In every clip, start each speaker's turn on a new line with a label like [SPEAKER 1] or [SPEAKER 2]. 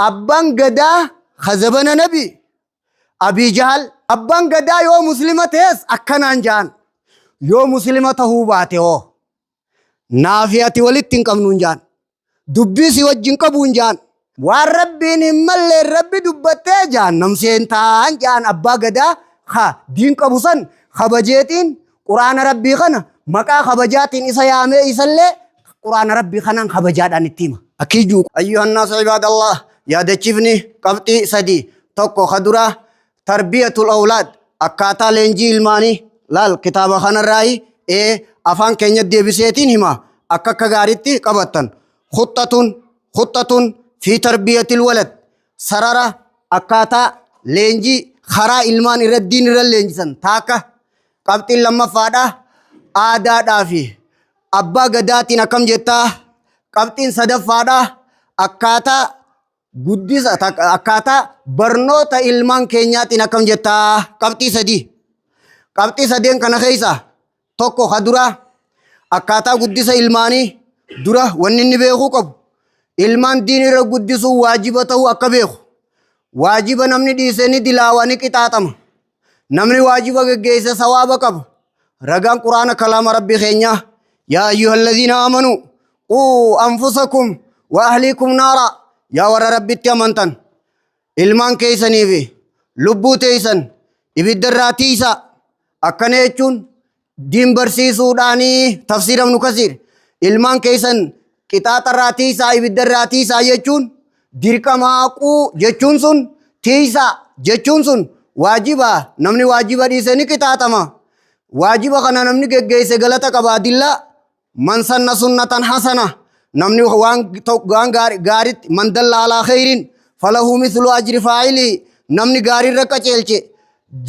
[SPEAKER 1] Abbaan gadaa ka zabana nabi Abii Jahal abbaan gadaa yoo muslima ta'es akkanaan ja'an. Yoo muslima tahuu baate hoo naafi ati walitti hin qabnu hin ja'an. Dubbii si wajjin qabu hin ja'an. Waan rabbiin hin malleen rabbi dubbattee jahannam seentaan ja'an abbaa gadaa ka diin qabu san kabajeetiin quraana rabbii kana maqaa kabajaatiin isa yaamee isallee quraana rabbii kanaan kabajaadhaan itti hima. Akkiijuu ayyuhannaas ibaadallah yaadachiifni qabxii sadii tokko ka duraa tarbiyatul awlaad akkaataa leenjii ilmaanii laal kitaaba kanarraayi ee afaan keenya deebiseetiin hima akka akka gaariitti qabattan khuxxatun khuxxatun fi tarbiyatil walad sarara akkaataa leenjii karaa ilmaan irra diin irra leenjisan taakka qabxiin lammaffaadha aadaadhaa fi abbaa gadaatiin akkam jettaa qabxiin sadaffaadha akkaataa guddisa akkaataa barnoota ilmaan keenyaatiin akkam jettaa qabxii sadii qabxii sadeen kana keessa tokko ka duraa akkaataa guddisa ilmaanii dura wanni inni beekuu qabu ilmaan diin irra guddisuu waajiba ta'uu akka beeku waajiba namni dhiise ni dilaawa ni qixaaxama Namni waajiba geggeesse sawaaba qaba. Ragaan Qur'aana kalaama Rabbii keenyaa. Yaa ayyuhalladiina amanuu quu anfusakum wa ahliikum naara. Yaa warra Rabbitti amantan ilmaan keessanii fi lubbuu teessan ibidda irraa tiisaa. Akkana jechuun diin barsiisuudhaanii tafsiira Ibnu Kasiir ilmaan keessan qixaaxa irraa tiisaa ibidda irraa tiisaa jechuun dirqama haquu jechuun sun tiisaa jechuun sun waajiba namni waajiba dhiise ni qixaaxama waajiba kana namni geggeesse galata qaba adillaa man sanna sunnatan hasana namni waan waan gaaritti man dalla alaa kheyrin falahu mithlu ajri faa'ili namni gaariirra qaceelche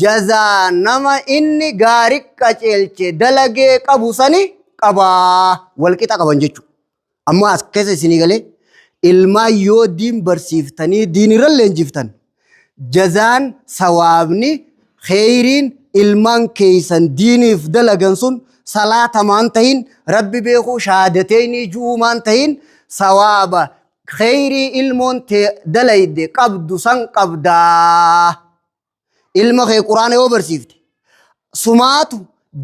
[SPEAKER 1] jazaa nama inni gaari qaceelche dalagee qabu sani qabaa walqixa qaban jechuudha. Amma as keessa isinii galee ilmaan yoo diin barsiiftanii diin irra leenjiftan jazaan sawaabni kheyriin ilmaan keeysan diiniif dalagan sun salaata maan tahin rabbi beekuu shahaadateynii ju'uu maan tahin sawaaba kheyrii ilmoon tee dalayde qabdu san qabdaa. Ilma kee quraana yoo barsiifte sumaatu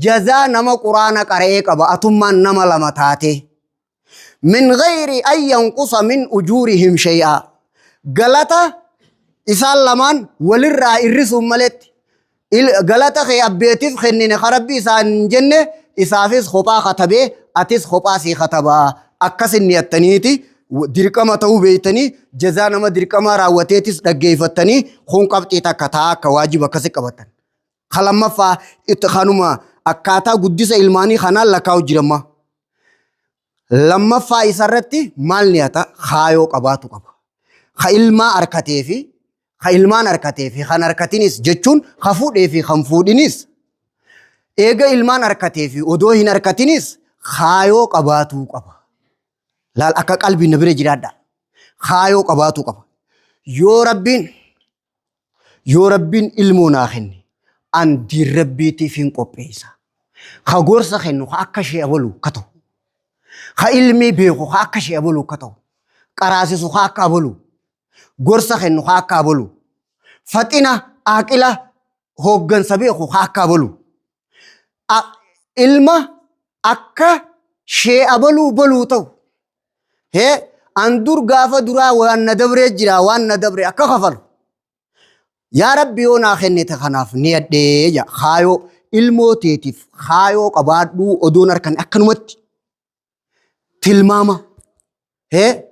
[SPEAKER 1] jazaa nama quraana qara'ee qaba atummaan nama lama taatee. Min gayri an yanqusa min ujuurihim shay'aa. Galata isaan lamaan walirraa irrisuun maletti galata kee abbeetiif kennine ka rabbi isaan hin jenne isaafis kophaa katabee atis kophaa sii katabaa akkasin niyattaniiti dirqama ta'uu beektanii jazaa nama dirqamaa raawwateetis dhaggeeffattanii kun qabxii takka ta'a akka waajiba akkasi qabattan. Ka lammaffaa itti kanuma akkaataa guddisa ilmaanii kanaan lakkaa'u jiramma. Lammaffaa isarratti maal niyata kaayoo qabaatu qaba. Ka ilmaa arkatee fi ka ilmaan arkatee fi kan arkatinis jechuun ka fuudhee fi kan fuudhinis eega ilmaan arkatee fi odoo hin arkatinis kaayoo qabaatuu qaba. Laal akka qalbiin na bira jiraadha. Kaayoo qabaatuu qaba. Yoo rabbiin yoo rabbiin ilmoo naa kenne an diin rabbiitiif hin qopheessa. Ka gorsa kennu ka akka ishee abalu ka ta'u. Ka ilmii beeku ka akka ishee abalu ka ta'u. Qaraasisu ka akka abalu. Gorsa kennu ka akka abalu. Faxina aaqila hooggansa beeku ka akka abalu. Ilma akka shee abaluu baluu ta'u. Hee an dur gaafa duraa waan na dabree jira waan na dabre akka kafalu. Yaa Rabbi yoo naa kennite kanaaf ni yadhee ja kaayoo ilmoo teetiif kaayoo qabaadhuu odoon harkan akkanumatti tilmaama. Hee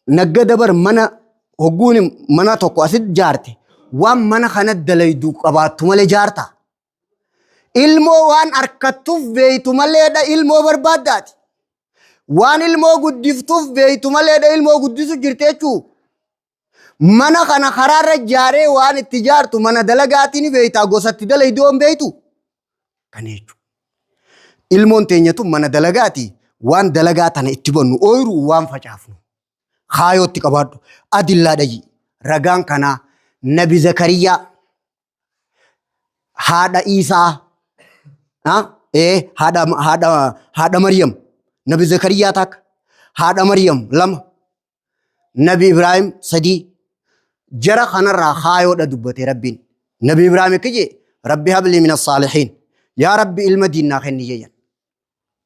[SPEAKER 1] naggada bar mana hogguun mana tokko asitti jaarte waan mana kana dalaydu qabaattu malee jaarta. Ilmoo waan arkattuuf beeytu maleedha ilmoo barbaaddaati. Waan ilmoo guddiftuuf beeytu maleedha ilmoo guddisu jirti jechuu. Mana kana karaarra jaaree waan itti jaartu mana dalagaatii ni beeytaa gosatti dalaydu hin beeytu. Kana jechuudha. Ilmoon teenyatu mana dalagaati waan dalagaa tana itti bannu ooyiruu waan facaafnu. Kaayootti qabaadhu. Adillaa dhayi. Ragaan kanaa Nabi Zakariyaa haadha Iisaa haadha haadha haadha Maryam Nabi Zakariyaa takka haadha Maryam lama Nabi Ibraahim sadii. Jara kanarraa kaayoodha dubbate Rabbiin. Nabi Ibraahim akka jee Rabbi hablii mina saalihiin. Yaa Rabbi ilma diinnaa kenni jeyan.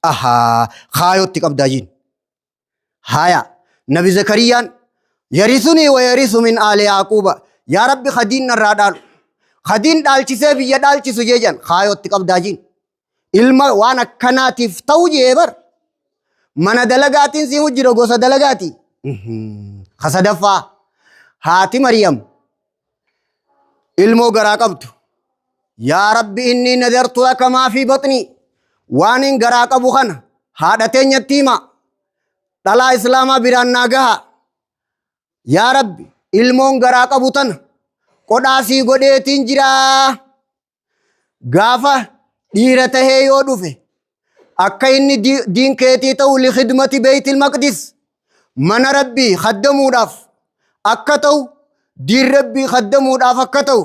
[SPEAKER 1] Ahaa kaayootti qabdaa jiin. Haya Nabi Zakariyaan yarisunii wa yarisu min aali Yaaquuba. Yaa Rabbi kadiin narraa dhaalu. Kadiin dhaalchisee biyya dhaalchisu jejan kaayootti qabdaa jiin. Ilma waan akkanaatiif ta'u jee bar. Mana dalagaatiin siin jira gosa dalagaati. Ka sadaffaa haati Maryam ilmoo garaa qabdu. Yaa Rabbi inni nadartu laka maa fi baxnii waan hin garaa qabu kana haadha teenyatti hima. Dhalaa Islaamaa biraan naa gaha. Yaa Rabbi ilmoon garaa qabu tana qodhaa sii godheetiin jiraa. Gaafa dhiira tahee yoo dhufe akka inni diin keetii ta'u likhidmati beeytil maqdis mana rabbii khaddamuudhaaf akka ta'u diin rabbii khaddamuudhaaf akka ta'u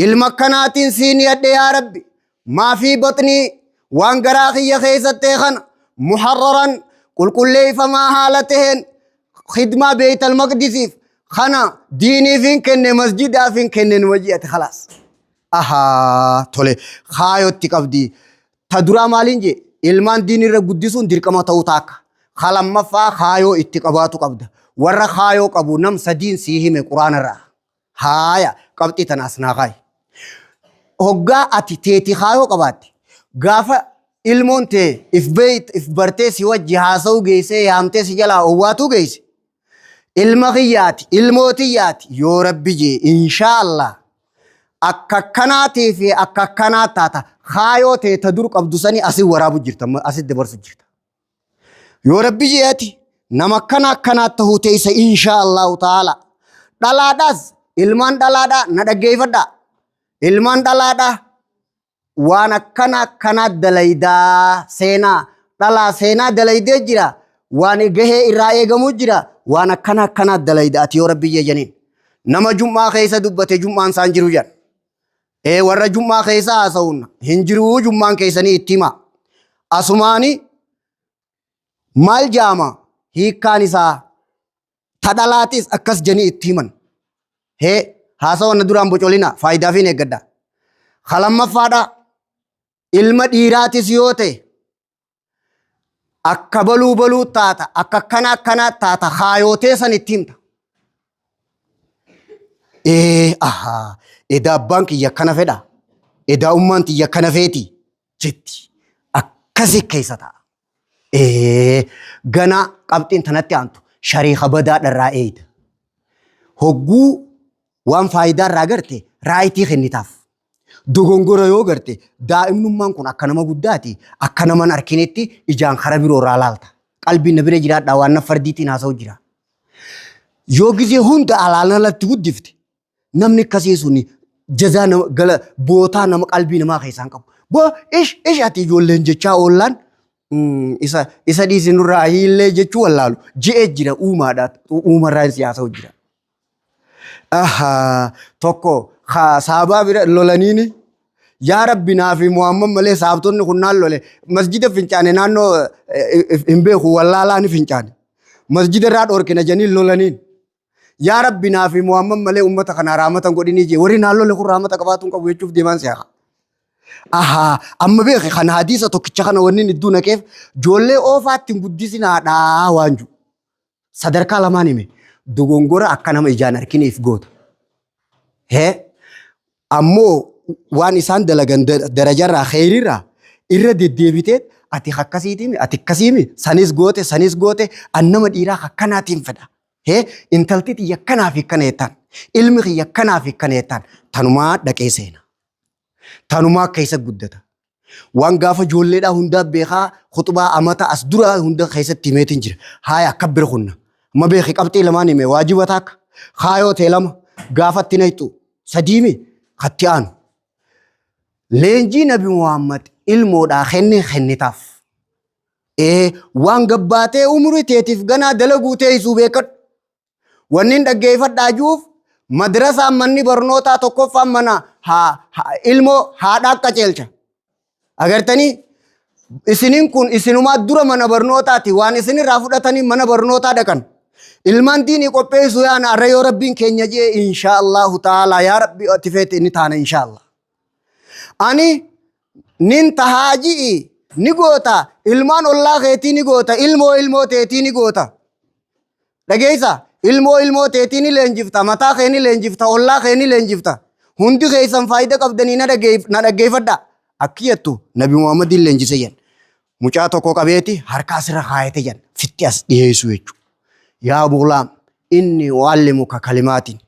[SPEAKER 1] ilma akkanaatiin siin yadhe yaa rabbi maafii baxnii waan garaa kiyya keessattee kana muharraran qulqulleeyfamaa haala taheen khidmaa beeytal maqdisiif kana diiniif hin kenne masjidaaf hin kenne numa ji'ate khalaas. Ahaa tole kaayotti qabdi. Ta duraa maaliin jee ilmaan diin irra guddisuun dirqama ta'uu taakka. Ka lammaffaa kaayoo itti qabaatu qabda. Warra kaayoo qabu nam sadiin sii hime quraana irraa. Haaya qabxii tana as naa kaayi. Hoggaa ati teeti kaayoo qabaatte gaafa ilmoon tee if beeyt if bartee si wajji haasa'uu geessee yaamtee si jalaa owwaatuu geesse. Ilma kiyyaati ilmoo tiyyaati yoo rabbi jee inshaa Allah akka akkanaatii fi akka akkanaa taata kaayoo tee ta dur qabdu sanii asi waraabu jirta amma asi dabarsu jirta. Yoo rabbi jee ati nama akkana akkanaa tahuu teessa inshaa Allahu ta'ala. Dhalaadhaas ilmaan dhalaadhaa na dhaggeeffadhaa. Ilmaan dhalaadhaa waan akkana akkanaa dalaydaa seenaa dhalaa seenaa dalaydee jira waan gahee irraa eegamuu jira waan akkana akkanaa dalayda ati yoo rabbi jee janiin nama jum'aa keessa dubbate jum'aan isaan jiru jedhan ee warra jum'aa keessa haasa'uun hin jiruu jum'aan keessanii itti hima asumaani maal jaama hiikkaan isaa Ta dhalaatis akkas janii itti himan. Hee haasawa na duraan bocolina faayidaa fi eeggadha. Ka lammaffaadha ilma dhiiraatis yoo ta'e akka baluu baluu taata akka akkana akkanaa taata kaayootee san itti himta. Ee ahaa edaa abbaan kiyya akkana fedha edaa ummaan tiyya akkana feeti jetti akkasi keessa ta'a. Ee ganaa qabxiin tanatti aantu shariika badaa dharraa eeyda. Hogguu waan faayidaa irraa garte raayitii kennitaaf. Dogongora yoo garte daa'imnummaan kun akka nama guddaati akka nama hin arkinetti ijaan kara biroo irraa laalta. Qalbiin na bira jiraadhaa waan na fardiitiin haasa'u jira. Yoo gizee hunda alaan alatti guddifte Namni akkasii suni jazaa nama gala bootaa nama qalbii namaa keessaa hin qabu. Boo ish ish ati ijoolleen jechaa oollaan isa isa dhiisi nurraa hiillee jechuu wallaalu je'ee jira uumaadha uumarraa siyaasa jira. Ahaa tokko saabaa bira lolaniini yaa rabbi naa fi Muhammad malee saabtonni kun naan lole masjida fincaane naannoo hin beeku wallaalaa ni fincaane masjida irraa dhorkina janiin lolaniin. Yaa Rabbi naa fi Muhammad malee ummata kanaa raamata hin godhinii jee warri naan lole kun raamata qabaatuu hin qabu jechuuf deemaan si'a. Ahaa amma beeke kan hadiisa tokkicha kana wanni inni iddoo naqeef ijoollee oofaatti hin guddisinaadhaa waan jiru. Sadarkaa lamaan hime dogongora akka nama ijaan arkineef goota. Hee Ammoo waan isaan dalagan darajarraa kheyrirraa irra deddeebitee ati akkasiitiimi ati akkasiimi sanis goote sanis goote an nama dhiiraa akkanaatiin fedha. Hee intalti tiyya akkanaa fi akkana jettaan ilmi kiyya akkanaa fi akkana jettaan tanumaa dhaqee seena. Tanumaa keessa guddata. Waan gaafa ijoolleedhaa hundaa beekaa khuxbaa amata as duraa hunda keessatti himeetiin jira. Haaya akka bira kunna. Amma beeki qabxii lamaan hime waajiba taakka. Kaayoo ta'e lama gaafatti nayxu sadiimi katti aanu. Leenjii Nabi Muhammad ilmoodhaa kenne kennitaaf. Ee waan gabbaatee umurii teetiif ganaa dalaguu teessuu beekadhu. Wannin dhaggeeffadhaa jiruuf madrasaan manni barnootaa tokkoffaan mana ilmoo haadhaa qajeelcha. Agartanii isinin kun isinumaa dura mana barnootaati waan isinirraa fudhatanii mana barnootaa dhaqan. Ilmaan diinii qopheessuu yaana arra yoo Rabbiin keenya jee inshaa Allahu ta'ala yaa Rabbi ati feete inni taana inshaa Allah. Ani nin tahaa ji'i ni goota ilmaan ollaa keetii ni goota ilmoo ilmoo teetii ni goota. Dhageessa ilmoo ilmoo teetii ni leenjifta mataa kee ni leenjifta ollaa kee ni leenjifta. Hundi keessan faayida qabdanii na dhaggeeffadha. Akki jettu Nabi Muhammadiin leenjise jedhan. Mucaa tokko qabeeti harka asirra kaayate jedhan fitti as dhiyeessu jechuudha. Yaa gulaam inni u'allimuka kalimaatiin.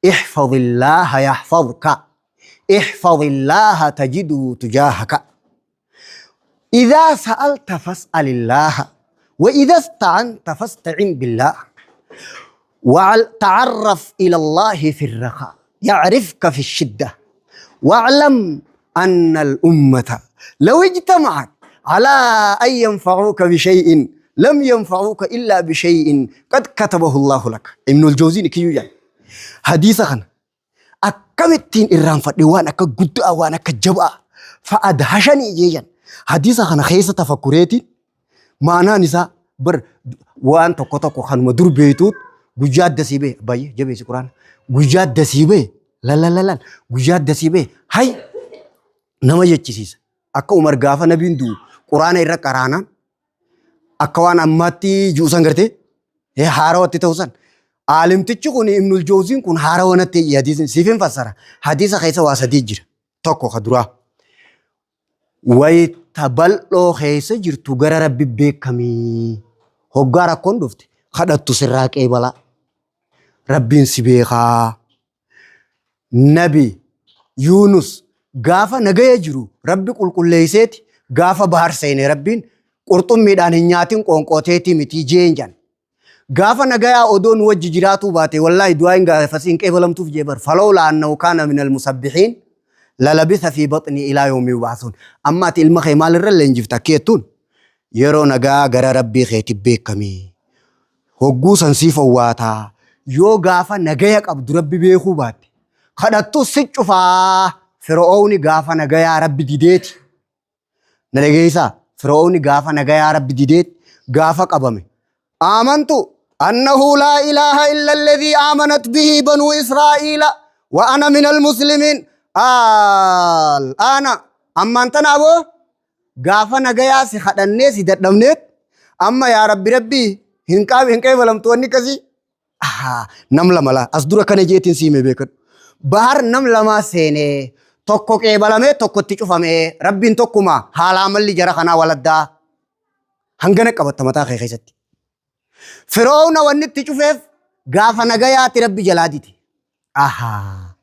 [SPEAKER 1] Ihfadillaaha yahfadka. Ihfadillaaha tajiduu tujaahaka. Idaa sa'alta fas'alillaaha. Wa idaa ista'anta fasta'in billaah. وتعرف إلى الله في الرخاء يعرفك في الشدة واعلم أن الأمة لو اجتمعت على أن ينفعوك بشيء لم ينفعوك إلا بشيء قد كتبه الله لك. ابن الجوزي كيو يعني حديث خنا akkamittiin irraanfadhe waan akka guddaa waan akka jabaa fa'adhashanii jeeyan hadiisa kana keessa tafakkureetiin maanaan isaa bar waan tokko tokko kanuma dur beektuut guyyaa adda sii bee baay'ee jabeessi quraana guyyaa adda sii bee lalalala guyyaa adda sii bee hay nama jechisiisa akka Umar gaafa nabiin du'u quraana irra qaraanaan akka waan ammaatti ji'u san gartee haarawatti ta'u san aalimtichi kun Ibnul Jawziin kun haarawa natti hadiisni siif hin fassara hadiisa keessa waa sadii jira tokko ka duraa wayita bal'oo keessa jirtu gara rabbi beekamii hoggaa rakkoon dhufte kadhattu sirraa qeebalaa rabbiin si beekaa Nabi Yuunus gaafa nagaya jiru rabbi qulqulleesseeti gaafa bahar seene rabbiin qurxummiidhaan hin nyaatin qoonqooteetii miti jeen jan. Gaafa nagayaa odoo nu wajji jiraatuu baate wallaahi du'aa hin gaafasii hin qeebalamtuuf jee bar falawlaa annahu kaana minal musabbihiin lalabisa fi baxnii ilaa yawmi yub'asuun. Amma ati ilma kee maalirra leenjifta akki jettuun yeroo nagaa gara rabbii keeti beekamii. Hogguu san siif owwaataa. Yoo gaafa nagaya qabdu rabbi beekuu baatte kadhattus si cufaa. Fir'oowni gaafa nagayaa rabbi dideeti. Na dhageessaa? Fir'oowni gaafa nagayaa rabbi dideeti gaafa qabame. Aamantu annahu laa ilaaha illa alladhii aamanat bihi banuu Israa'iila wa ana minal muslimiin. Al-aana ammaan tana aboo Gaafa nagayaa si kadhannee si dadhabneet amma yaa rabbi rabbi hin qaab hin qeebalamtu wanni akkasii. Ahaa, nam lama laa as dura kana jeetiin siime beekadhu. Bahar nam lamaa seenee tokko qeebalamee tokko itti cufamee rabbiin tokkuma haala amalli jara kanaa waladdaa hangana qabatta mataa kee keessatti. Firoowna wanni itti cufeef gaafa nagayaati rabbi jalaa dide. Ahaa.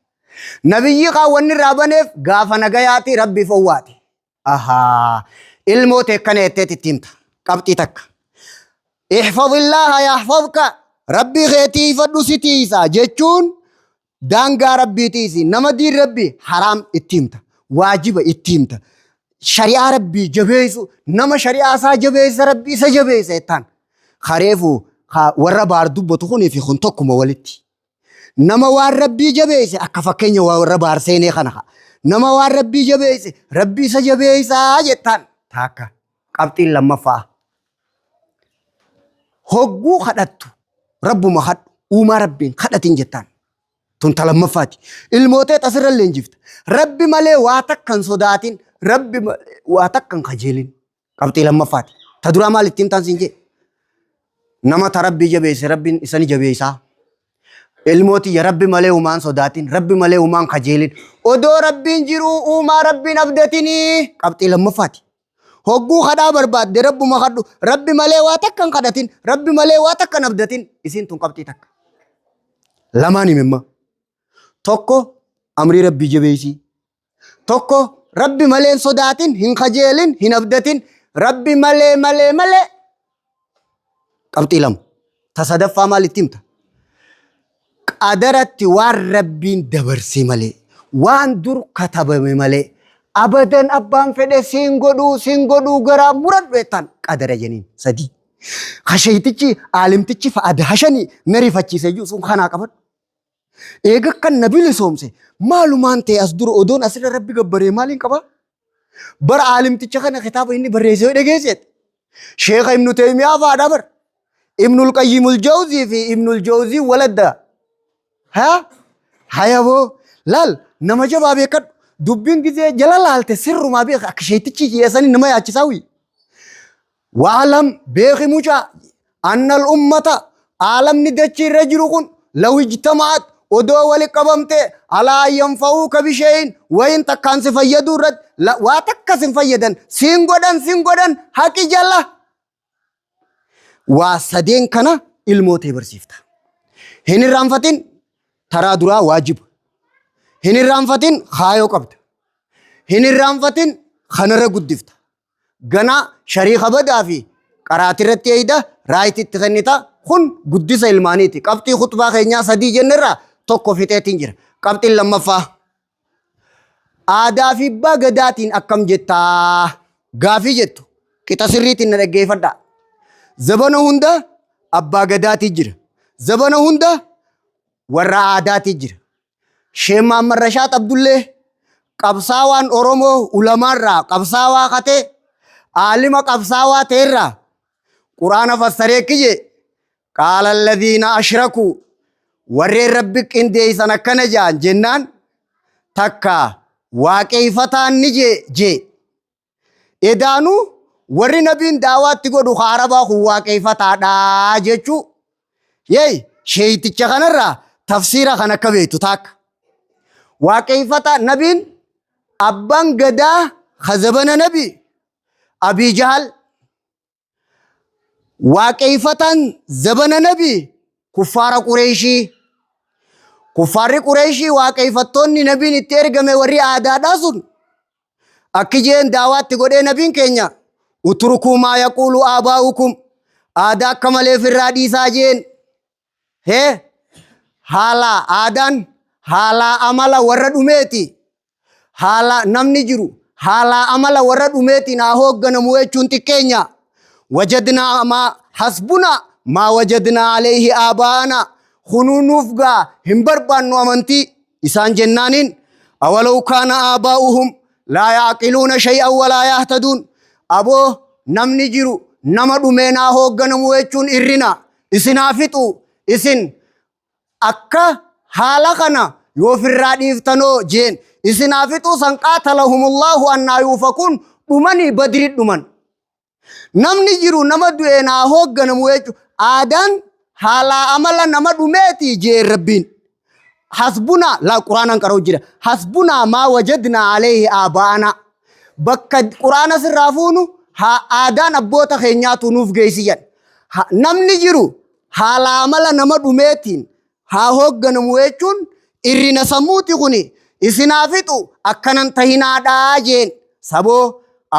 [SPEAKER 1] Nabiyyi kaan wanni irraa baneef gaafa nagayaati rabbiif owwaate. Ahaa. Ilmoo tee akkana jetteet itti himta. Qabxii takka. Ihfadillaaha yahfadka. Rabbii kee tiifadhu si tiisa jechuun daangaa rabbii tiisi. Nama diin rabbii haraam itti himta. Waajiba itti himta. Shari'aa rabbii jabeessu nama shari'aa isaa jabeessa rabbii isa jabeessa jettaan. Kareefu warra baar dubbatu kunii fi kun tokkuma walitti. Nama waan rabbii jabeesse akka fakkeenya warra baar seenee kana haa. Nama waan rabbii jabeesse rabbii isa jabeessaa jettaan taakka qabxiin lammaffaa. Hogguu kadhattu rabbuma kadhu uumaa rabbiin kadhatin jettaan. Tun ta lammaffaati. Ilmootee asirra leenjifta. Rabbi malee waa takka hin sodaatin rabbi malee waa takka hin kajeelin. Qabxii lammaffaati. Ta duraa maal ittiin taan siin jee? Nama ta rabbii jabeesse rabbiin isani jabeessaa. Ilmoo tiyya rabbi malee uumaan sodaatin, rabbi malee uumaan kajeelin. Odoo rabbiin jiruu uumaa rabbiin abdatinii. Qabxii lammaffaati. Hogguu kadhaa barbaadde rabbuma kadhu. Rabbi malee waa takka hin kadhatin. Rabbi malee waa takka hin abdatin. Isiin tun qabxii takka. Lamaan himimma. Tokko amrii rabbii jabeessii. Tokko rabbi malee hin sodaatin, hin kajeelin, hin abdatin. Rabbi malee malee malee. Qabxii lama. Ta sadaffaa maal itti himta? Qadaratti waan rabbiin dabarse malee, waan dur katabame malee, abadan abbaan fedhe siin godhuu siin godhuu garaa muradhu jettaan qadara jeniin sadii. Kasheetichi aalimtichi fa'aada hashanii na rifachiise jiru sun kanaa qabadhu. Eega kan na bilisoomse maalumaan ta'e as dura odoon asirra rabbi gabbaree maaliin qabaa? Bara aalimticha kana kitaaba inni barreesse yoo dhageesseet. Sheekha Ibnu Teeymiyaa fa'aadha bar. Ibnul Qayyimul Jawzii fi Ibnul Jawzii waladda. Haa? Hayaboo laal nama jabaa beekadhu. Dubbiin gizee jala laalte sirrumaa beeka akka sheetichi jeesanii nama yaachisaa wii. Waalam beeki mucaa annal ummata aalamni dachii irra jiru kun law ijtama'at odoo wali qabamte alaa yanfa'uuka bisheeyin wayin takkaan si fayyaduu irratti waa takka sin fayyadan siin godhan sin godhan haqi jala waa sadeen kana ilmoo tee barsiifta. Hin irraanfatin taraa duraa waajiba. Hin irraanfatin kaayoo qabda. Hin irraanfatin kanarra guddifta. Ganaa shariika badaa fi qaraatirratti eeyda raayiti itti kennita. Kun guddisa ilmaaniiti. Qabxii khutbaa keenyaa sadii jennerraa tokko fixeetiin jira. Qabxiin lammaffaa. Aadaa fi abbaa gadaatiin akkam jettaa? Gaafii jettu qixa sirriitiin na dhaggeeffadhaa. Zabana hunda abbaa gadaatii jira. Zabana hunda warra aadaatii jira. Sheekh Mahammad Rashaad Abdullee qabsaawaan Oromoo ulamaarraa qabsaawaa katee aalima qabsaawaa ta'erraa Quraana fassaree kiyye qaala alladhiina ashrakuu warreen rabbi qindeessan akkana ja'an jennaan takka waaqeeffataan ni jee jee. Edaanuu warri nabiin daawaatti godhu ka arabaa kun waaqeeffataadha jechuu. Yeey sheeyticha kanarraa tafsiira kan akka beektu taakka. Waaqeeffataa nabiin abbaan gadaa ka zabana nabii Abii Jahal Waaqeeyfataan zabana nabii kuffaara Qureeyshii. Kuffaarri Qureeyshii waaqeeyfattoonni nabiin itti ergame warri aadaadhaa sun akki jeen daawaatti godhee nabiin keenya utrukuu maa yaquulu aabaa'ukum aadaa akka malee firraa dhiisaa jeen. Hee haala aadaan haala amala warra dhumeeti. Haala namni jiru haala amala warra dhumeetiin haa hoogganamu jechuun xiqqeenya. Wajadnaa maa hasbuna maa wajadnaa alayhi aabaa'ana kunuu nuuf gaa hin barbaannu amantii isaan jennaaniin awalaw kaana aabaa'uhum laa yaaqiluuna shay'an walaa yahtaduun aboo namni jiru nama dhumeen haa hoogganamu jechuun irrina isin haa fixu isin akka haala kana yoo firraa dhiiftanoo jeen isin haa fixuu san qaatalahumullaahu annaa yuufakuun dhumanii badri dhuman namni jiru nama du'een haa hoogganamu jechuun aadaan haalaa amala nama dhumeeti jeen rabbiin hasbunaa laa quraanaan qara'u jira hasbunaa maa wajadnaa alayhi aabaa'anaa bakka quraana sirraa fuunu haa aadaan abboota keenyaatu nuuf geessi jedhan namni jiru haala amala nama dhumeetiin haa hoogganamu jechuun irrina sammuuti kuni isin haa fixu akkanan tahinaadhaa jeen saboo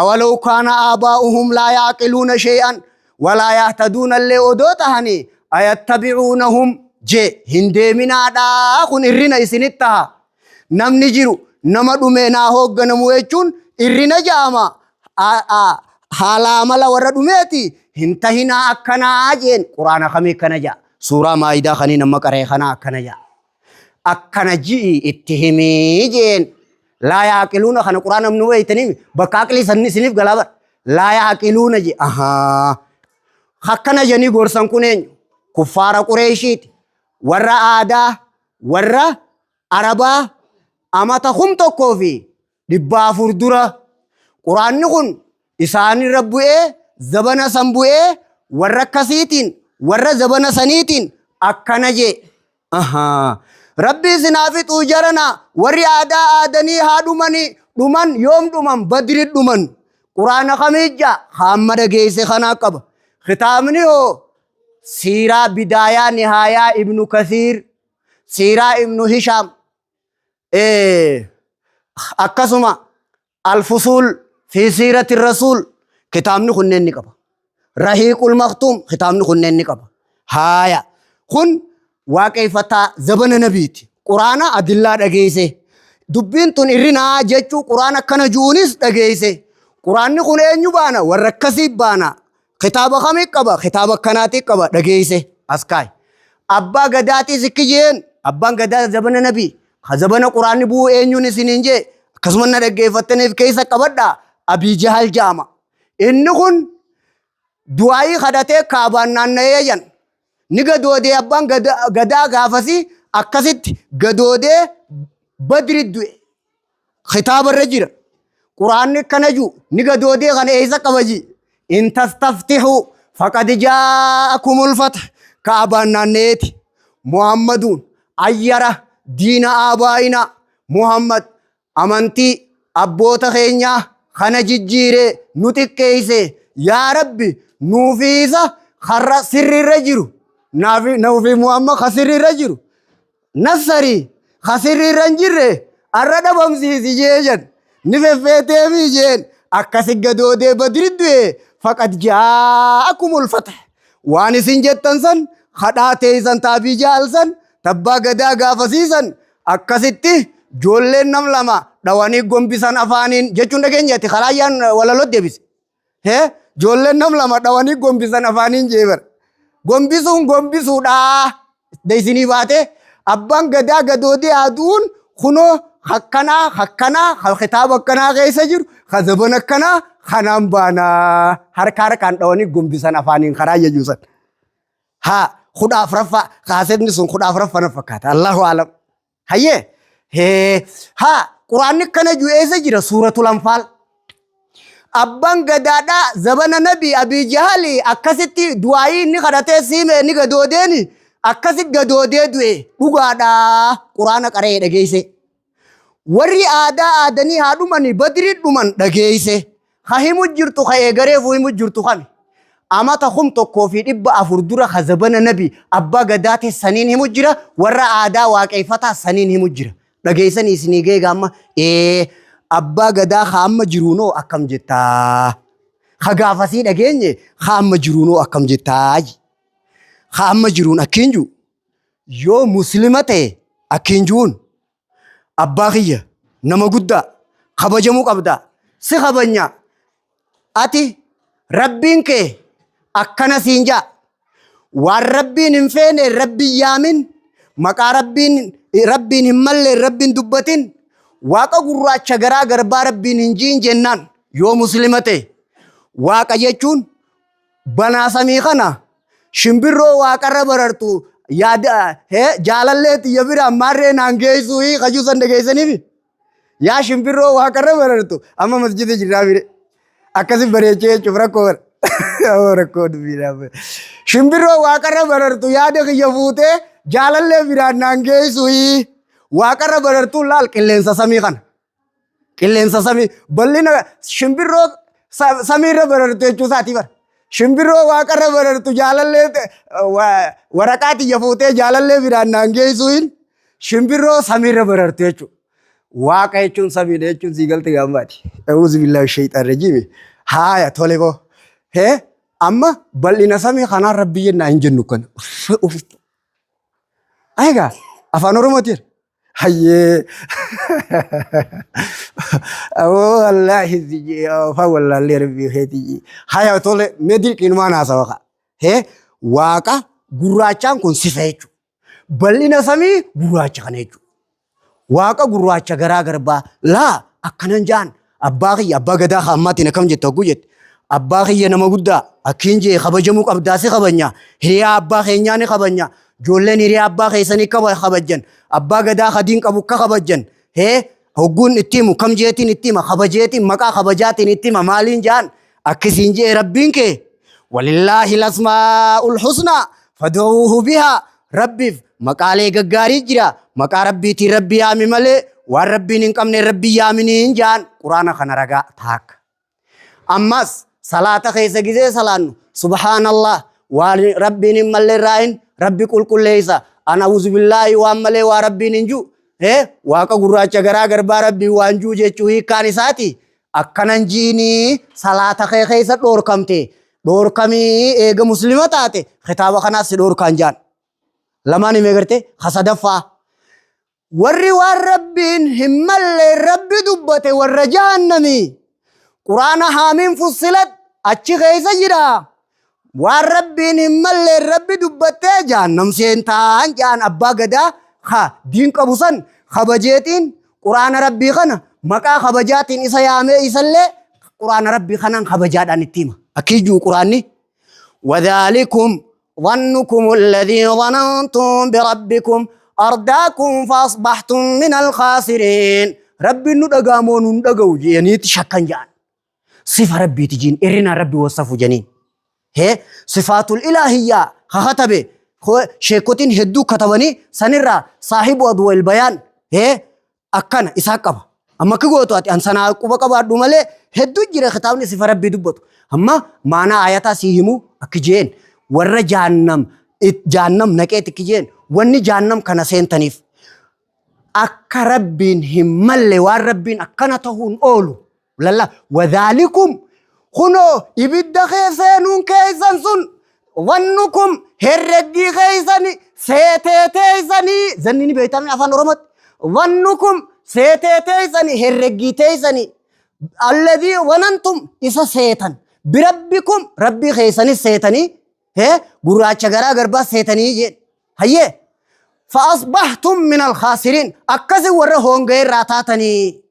[SPEAKER 1] awalaw kaana aabaa'uhum laa yaaqiluuna shay'an walaa yahtaduuna illee odoo tahanii ayattabi'uunahum jee hin deeminaadhaa kun irrina isinitti taha Namni jiru nama dhumeen haa hoogganamu jechuun irrina ja'ama. Haala amala warra dhumeeti hin tahinaa akkanaa jeen quraana kamii akkana ja'a. Suuraa maayidaa kaniin amma qara'e kanaa akkana ja'a. Akkana ji'i itti himii jeen. Laa yaaqiluuna kana quraana nu beeytanii bakka aqlii sanni isiniif galaa bara. Laa yaaqiluuna je ahaa. Akkana janii gorsan kun eenyu? Kuffaara Qureeshiiti. Warra aadaa warra Arabaa amata 1400 dura quraanni kun isaanirra bu'ee zabana san bu'ee warra akkasiitiin warra zabana saniitiin akkana jee. Ahaa. Rabbi isin haa fixuu jarana warri aadaa aadanii haa dhumanii dhuman yoom dhuman badri dhuman quraana kamiijja hamma dhageesse kanaa qaba. Kitaabni hoo siiraa bidaayaa nihaayaa ibnu kasiir siiraa ibnu hishaam akkasuma alfusuul fi siirati rasuul kitaabni kunneen ni qaba. Rahiiqul maktuum kitaabni kunneen ni qaba. Haaya kun waaqeeffataa zabana nabiiti. Quraana adillaa dhageesse. Dubbiin tun irrinaa jechuu quraana akkana ju'uunis dhageesse. Quraanni kun eenyu baana warra akkasii baana. Kitaaba kamii qaba? Kitaaba akkanaatii qaba dhageesse as kaayi. Abbaa gadaatii sikki jeen abbaan gadaa zabana nabii ka zabana quraanni bu'uu eenyuun isiniin jee akkasuma na dhaggeeffattaniif keessa qabadha Abii Jahal ja'ama. Inni kun Du'aayii kadhatee kaabaan naanna'ee jan. Ni gadoodee abbaan gadaa gaafasii akkasitti gadoodee Badri du'e. Kitaaba irra jira. Quraanni akkana jiru ni gadoodee kana eessa qaba ji. In tastaftihu faqad jaa'akumul fath. Kaabaan naanna'eeti. Muhammaduun ayyara diina aabaa'ina Muhammad amantii abboota keenyaa kana jijjiiree nu xiqqeeyse yaa Rabbi nuufi isa karra sirriirra jiru naafi nuufi Muhammad ka sirriirra jiru nassarii ka sirriirra hin jirre arra dhabamsiisi jee jedhan ni feffeeteemii jeen akkasi gadoodee badri du'e faqad jaa'akumul fath waan isin jettan san kadhaa teeysan taabii jaalsan tabbaa gadaa gaafasiisan Akkasitti joolleen nam lama dhawanii gombisan afaaniin jechuun dhageenye ati karaayyaan walaloo deebise. Hee joolleen nam lama dhawanii gombisan afaaniin jee bara. Gombisuun gombisuudhaa deesinii baate abbaan gadaa gadoodee aduun kunoo akkanaa akkanaa ka kitaaba akkanaa keessa jiru ka zaban akkanaa kanaan baanaa harka harkaan dhawanii gombisan afaaniin karaa jechuusan. Haa 14ffaa kaasetni sun 14ffa na fakkaata. Allahu alam. Hayyee hee haa quraanni kana jiru eessa jira suuratul anfaal. Abbaan gadaadhaa zabana nabi Abii Jahali akkasitti du'aayii inni kadhatee siime inni gadoodeeni akkasitti gadoodee du'e dhugaadhaa quraana qara'ee dhageesse. Warri aadaa aadanii haa dhumani badri dhuman dhageeyse. Ka himu jirtu ka eegareefu himu jirtu kami. Amata 1400 dura ka zabana nabi abbaa gadaate saniin himu jira warra aadaa waaqeeffataa saniin himu jira. Dhageessanii isinii geega amma ee abbaa gadaa ka amma jiruunoo akkam jettaa. Ka gaafasii dhageenye ka amma jiruunoo akkam jettaa. Ka amma jiruun akkiin jiru yoo muslima ta'e akkiin jiruun abbaa kiyya nama guddaa kabajamuu qabda si kabanya ati rabbiin kee akkana siin jaa waan rabbiin hin feene rabbiin yaamin maqaa rabbiin rabbiin hin malle rabbiin dubbatin waaqa gurraacha garaa garbaa rabbiin hin jiin jennaan yoo muslima ta'e waaqa jechuun banaa samii kana shimbirroo waaqarra barartu yaada hee jaalallee tiyya bira maarree naan geessuu kajuu san dhageessaniifi yaa shimbirroo waaqarra barartu amma masjida jirraa bire akkasi bareechee jechuuf rakkoo bara rakkoo dubbiidhaaf shimbirroo waaqarra barartu yaada kiyya fuutee jaalallee biraan naan geessuu waaqarra barartuun laal qilleensa samii kana Qilleensa samii bal'ina shimbirroo samiirra barartu jechuu isaatii bara. Shimbirroo waaqarra barartu jaalallee waraqaa tiyya fuutee jaalallee biraan naan geessuu hin shimbirroo samiirra barartu jechuudha. Waaqa jechuun samiidha jechuun sii galte gaammaati. A'uuzu billaahi shayxaan rajiimi. Haaya tole boo. Hee amma bal'ina samii kanaan rabbi jennaa hin jennu kana. Egaa afaan Oromootiin. Hayyee. Awoo wallaahi si afaan wallaallee rabbii keetii. Haya tole mee dirqiinumaan haasawa ka'a. Hee waaqa gurraachaan kun sifa jechuudha. Bal'ina samii gurraacha kana jechuudha. Waaqa gurraacha garaa garbaa laa akkanan jaan abbaa kiyya abbaa gadaa ka ammaatiin akkam jette hogguu jette abbaa kiyya nama guddaa akkiin jee kabajamuu qabdaa si kabanya hiriyaa abbaa keenyaa ni kabanya ijoolleen hiriyaa abbaa keessanii kaba kabajjan abbaa gadaa kadiin qabu akka kabajjan hee hogguun itti himu kam jeetiin itti hima kabajeetiin maqaa kabajaatiin itti hima maaliin jaan akkisiin jee rabbiin kee walillaahi lasmaa'ul husnaa fad'uuhu bihaa Rabbiif maqaalee gaggaarii jira. Maqaa Rabbiitiin Rabbi yaami malee waan Rabbiin hin qabne Rabbi yaaminiin jaan Quraana kana ragaa taakka. Ammas salaata keessa gizee salaannu subhaanallah waan Rabbiin hin malle irraa hin Rabbi qulqulleessa. An awuzubillaahi waan malee waa Rabbiin hin jiru. Waaqa gurraacha garaa garbaa Rabbiin waan jiru jechuu hiikkaan isaati. Akkanan jiinii salaata kee keessa dhoorkamte dhoorkamii eega muslima taate kitaaba kanaas si dhoorkaan jaan. Lamaan himee garte ka sadaffaa. Warri waan Rabbiin hin malle Rabbi dubbate warra jahannamii. Quraana haamiin fussilat achi keessa jira. Waan Rabbiin hin malle Rabbi dubbattee jahannam seentaan jaan abbaa gadaa ka diin qabu san kabajeetiin quraana Rabbii kana maqaa kabajaatiin isa yaamee isallee quraana Rabbii kanaan kabajaadhaan itti hima. Akkii jiru quraanni. وذلكم ظنكم الذي ظننتم بربكم أرداكم فأصبحتم من الخاسرين. ربي nu dhagaamoo nun dhaga'u jedhaniiti shakkan jedhan. Sifa rabbiiti jiin irrina rabbi wasafu janiin. Hee sifaatul ilaahiyyaa kakatabe sheekotiin hedduu katabanii sanirraa saahibu adwal bayaan hee akkana isaa qaba. Amma akka gootu ati an sanaa quba qabaadhu malee hedduu jira kitaabni sifa rabbii dubbatu. Amma maanaa ayataa sii himu akki jeen warra jahannam jahannam naqeeti akki jeen wanni jahannam kana seentaniif akka rabbiin hin malle waan rabbiin akkana tahuun oolu lalla wadhaalikum kunoo ibidda kee seenuun keessan sun wannukum herreggii keeysani seetee teeysanii zanni ni beeytame afaan oromootti wannukum seetee teeysani herreggii teeysani alladhii wanantum isa seetan birabbikum rabbii keeysanis seetanii hee gurraacha garaa garbaa seetanii jeen hayyee فأصبحتم من الخاسرين أكسي ورا هونغير راتاتني.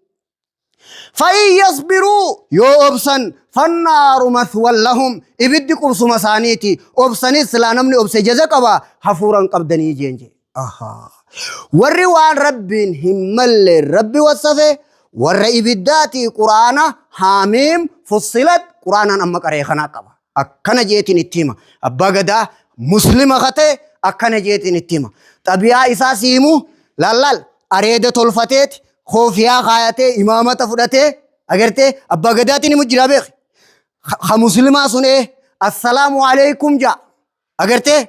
[SPEAKER 1] فإن يصبروا يو أبسن فالنار مثوى لهم إبدي قبس مسانيتي أبسني سلانمني أبسي جزا قبا حفورا قبدني جينجي. أها وري وان رب همال ربي وصفه ور إبداتي قرآن حاميم فصلت قرآنا أما قريخنا قبا أكنا جيتين التيمة أبا قدا مسلمة خطي أكنا جيتين التيمة طبيعة إساسيمو لالال أريد تلفتيت خوفيا خايته إمامة فرته أجرته أبا قداتي نمجرا بيخ خمسلمة سنة السلام عليكم جا أجرته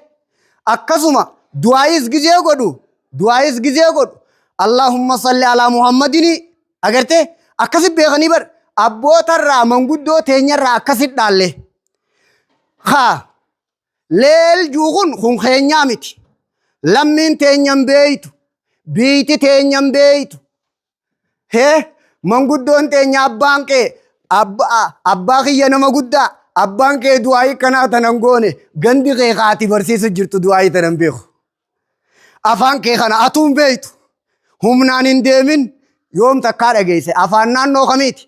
[SPEAKER 1] أكسوما دعايز جزيه قدو دعايز جزيه قدو اللهم صل على محمد أجرته أكسب بيغني بر أبو ترى من قدو تينير أكسب داله خا ليل جوغن خون خينيامت لمن تينيام بيتو بيتي تينيام بيتو هي من قدو تينيا أبانك أبا خيا نما قدا أبانك دعاي كنا تنغوني غندي غيغاتي برسيس جرتو دعاي تنبيخ أفانك خنا أتوم بيتو هم نانين ديمين يوم تكار أجيسه أفان نانو خميت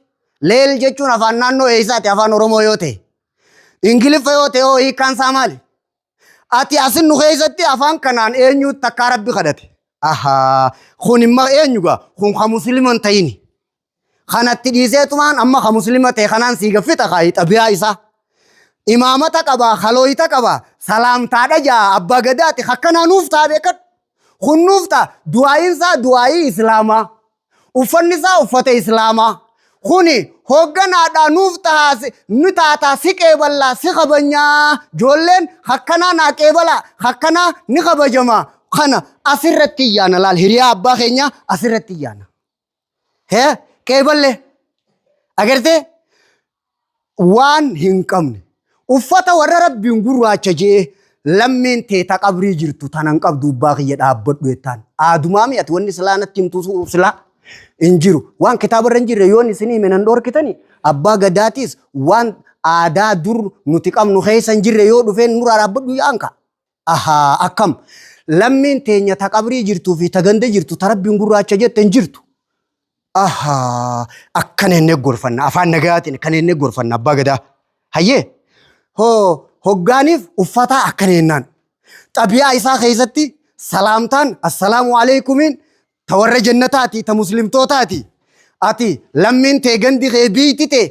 [SPEAKER 1] ليل جتون أفان نانو إيساتي أفان أورومو يوتي إنجليز يوتي أو إيكان سامالي أتي أسن نخيزتي أفان كنان إنيو تكارب بخدتي أها خون ما إنيوغا خون خمسلمان تيني خانت تديزيتمان أما خمسلمة تي خنان سيغفتا خايت أبيا إسا إمامتك أبا خلويتك أبا سلام تادا أبا قداتي خكنا نوفتا بكت خون نوفتا دعائنسا دعائي إسلاما uffannisaa uffata islaamaa kuni hogganaadhaa nuuf tahaase nu taataa si qeeballaa si kabanyaa joolleen hakkanaa naa qeebalaa hakkanaa ni kabajamaa kana asirratti iyyaana laal hiriyaa abbaa keenya asirratti iyyaana hee qeeballee agartee waan hin qabne uffata warra rabbiin gurraacha jee lammiin teeta qabrii jirtu tanan qabdu abbaa kiyya dhaabbadhu jettaan aadumaa mi'ati wanni silaa natti himtu silaa hin jiru waan kitaaba irra hin jirre yoon isin hime nan dhorkitani abbaa gadaatis waan aadaa dur nuti qabnu keessa hin jirre yoo dhufeen nurraa dhaabbadhu yaanka ahaa akkam lammiin teenya ta qabrii jirtuu fi ta ganda jirtu ta rabbiin gurraacha jette hin jirtu ahaa akkana inni gorfanna afaan nagaatiin akkana inni gorfanna abbaa gadaa hayyee hoo hoggaaniif uffataa akkana jennaan xabiyaa isaa keessatti salaamtaan assalaamu alaikumiin ta warra jannataati ta muslimtootaati ati lammiin tee gandi kee biitti tee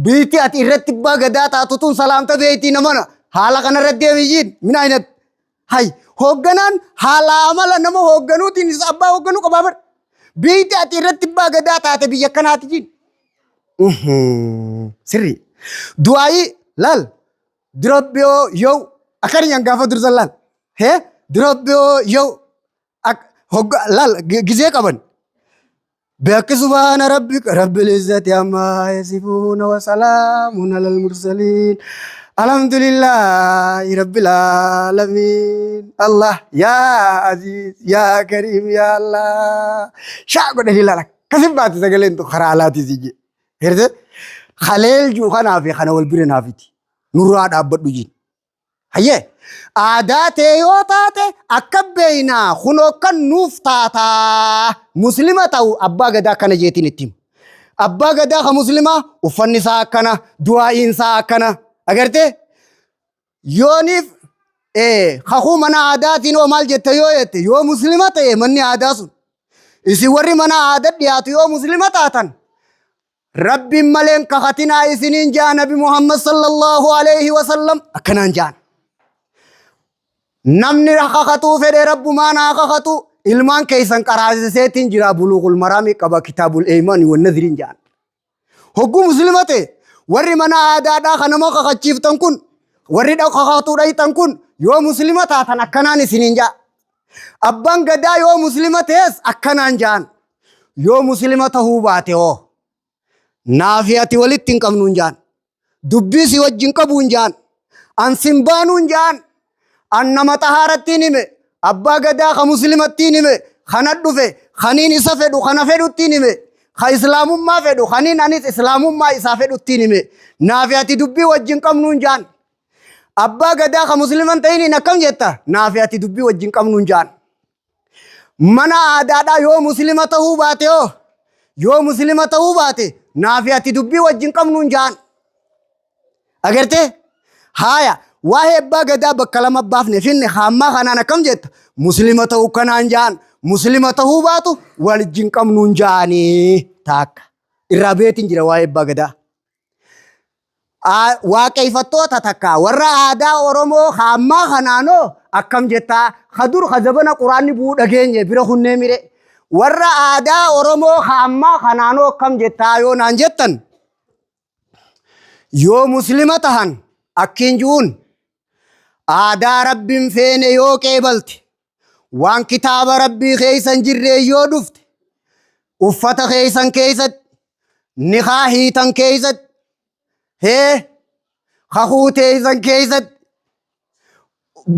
[SPEAKER 1] biitti ati irratti abbaa gadaa taatu tun salaamta beeytii namana haala kanarra deemiyyiin min aynat hay hoogganaan haala amala nama hoogganuutiin isa abbaa hoogganuu qabaa bar biitti ati irratti abbaa gadaa taate biyya kanaati jiin sirri du'aayii laal dirabbiyoo yow akkana gaafa dursan laal hee dirabbiyoo yow laal gizee qaban بحق سبحان ربك رب العزة عما يصفون وسلام على المرسلين الحمد لله رب العالمين الله يا عزيز يا كريم يا الله شاء قد لك كسب بات سجلين تو خرالاتي سيجي هرت خليل جو خنا في خنا والبرنا فيتي نورا أبد جين hayyee aadaa tee yoo taate akka beeynaa kunoo kan nuuf taataa muslima ta'u abbaa gadaa akkana jeetiin itti himu. Abbaa gadaa ka muslimaa uffanni isaa akkana du'aa'iin isaa akkana agartee Yooniif kakuu mana aadaatiin hoo maal jette yoo jette, yoo muslima ta'e manni aadaa sun, isin warri mana aadaa dhiyaatu yoo muslima taatan, Rabbiin maleen kakatinaa isiniin jaa Nabi Muhammad sallallahu alaihi wasallam akkanaan jaan. Namni kakatuu fedhe Rabbumaan haa kakatu, ilmaan keessan qaraasiseetiin jira, Buluuqul Maraamii qaba, Kitaabul Eeymaani wan Nadriin jaan. Hogguu muslima ta'e warri mana aadaadhaa kan nama kakachiiftan kun, warri kakatuu dhayxan kun, yoo muslima taatan akkanaan isiniin jaa. Abbaan gadaa yoo muslima ta'es akkanaan jaan. Yoo muslima tahuu baate hoo, naafi ati walitti hin qabnuun jaan. Dubbii si wajjin qabuun jaan. An sin baanuun jaan. An nama xahaarattiin hime. Abbaa gadaa ka muslimattiin hime. Kana dhufe kaniin isa fedhu kana fedhuttiin hime. Ka islaamummaa fedhu kaniin anis islaamummaa isaa fedhuttiin hime. Naafi ati dubbii wajjin qabnuun jaan. Abbaa gadaa ka musliman ta'iniin akkam jetta? Naafi ati dubbii wajjin qabnuun jaan. Mana aadaadhaa yoo muslima ta'uu baate hoo? Yoo muslima ta'uu baate naafi ati dubbii wajjin qabnuun jaan. Agartee? Haaya, waa'ee abbaa gadaa bakka lama baafne finne. Hammaa kanaan akkam jetta? Muslima ta'uu kanaan jaan. Muslima ta'uu baatu wajjin qabnuun jaanii taakka. Irraa beetiin jira waa'ee abbaa gadaa. Waaqeeffattoota takka warra aadaa Oromoo ammaa kanaanoo akkam jettaa? Ka dur ka zabana quraanni bu'uu dhageenye bira kunnee mire. Warra aadaa Oromoo ammaa kanaanoo akkam jettaa yoo naan jettan, yoo muslima tahan akkiin ju'uun, aadaa Rabbiin feene yoo qeebalte, waan kitaaba Rabbii keeysan jirree yoo dhufte, uffata keeysan keeysatti, nikaa hiitan keeysatti, hee kakuu teeysan keeysatti,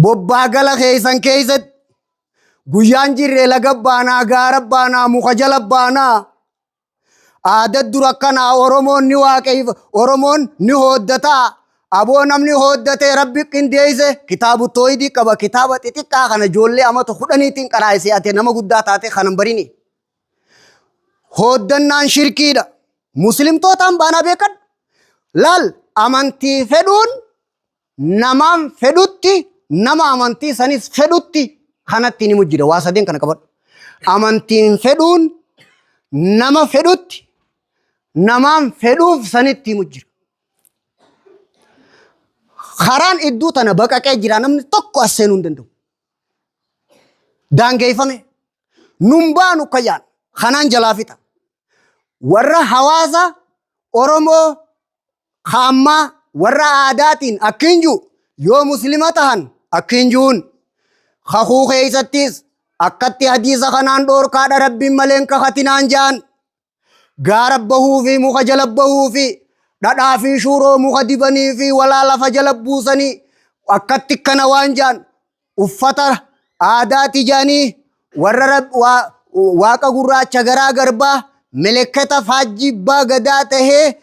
[SPEAKER 1] bobbaa gala keeysan keeysatti, guyyaan jirre laga baanaa, gaara baanaa, muka jala baanaa, aada dur akkanaa, Oromoon ni waaqeef, Oromoon ni hooddataa, aboo namni hooddatee Rabbi qindeeyse kitaabu tooyidii qaba, kitaaba xixiqqaa kana ijoollee amata 10tiin qaraayise, ati nama guddaa taate kanan barini. Hooddannaan shirkiidha. Muslimtootaan baanaa beekadhu. Laal, amantii fedhuun namaan fedhutti, nama amantii sanis fedhutti kanatti ni mujjira. Waa sadeen kana qabadhu. Amantiin fedhuun nama fedhutti, namaan fedhuuf sanitti mujjira. Karaan iddoo tana baqaqee jira, namni tokko as seenuu hin danda'u. Daangeeffame. Nun baanu kayyaan kanaan jalaa fixa. Warra hawaasa Oromoo kaammaa warra aadaatiin akkiin jiru, yoo muslima tahan akkiin jiruun, kakuu keeysattis akkatti hadiisa kanaan dhoorkaadha, Rabbiin maleen kakatinaan jaan. Gaara bahuu fi muka jala bahuu fi dhadhaa fi shuuroo muka dibanii fi walaa lafa jala buusanii akkatti kana waan jaan, uffata aadaati jaanii, warra waaqa gurraacha garaa garbaa melekketa faajjii abbaa gadaa tahee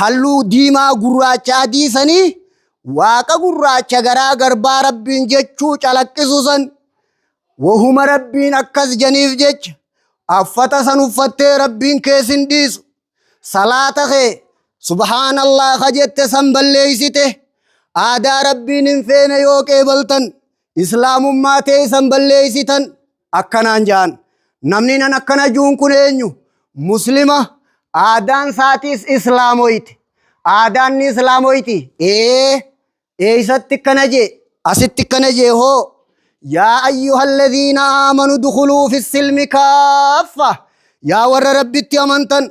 [SPEAKER 1] halluu diimaa gurraacha adii sanii, waaqa gurraacha garaa garbaa Rabbiin jechuu calaqqisu san, wahuma Rabbiin akkas janiif jecha uffata san uffattee Rabbiin kee sin dhiisu. Salaata kee subhaanallah ka jette san balleeysite. Aadaa Rabbiin hin feene yoo qeebaltan islaamummaa tee san balleeysitan akkanaan ja'an. Namni nan akkana juun kun eenyu? Muslima aadaan isaatiis islaamoyte. Aadaan ni islaamoyti. Ee, eeysatti akkana jee? Asitti akkana jee hoo: yaa ayyuhalladhiina aamanu dukhuluu fi silmi kaaffa, yaa warra Rabbitti amantan,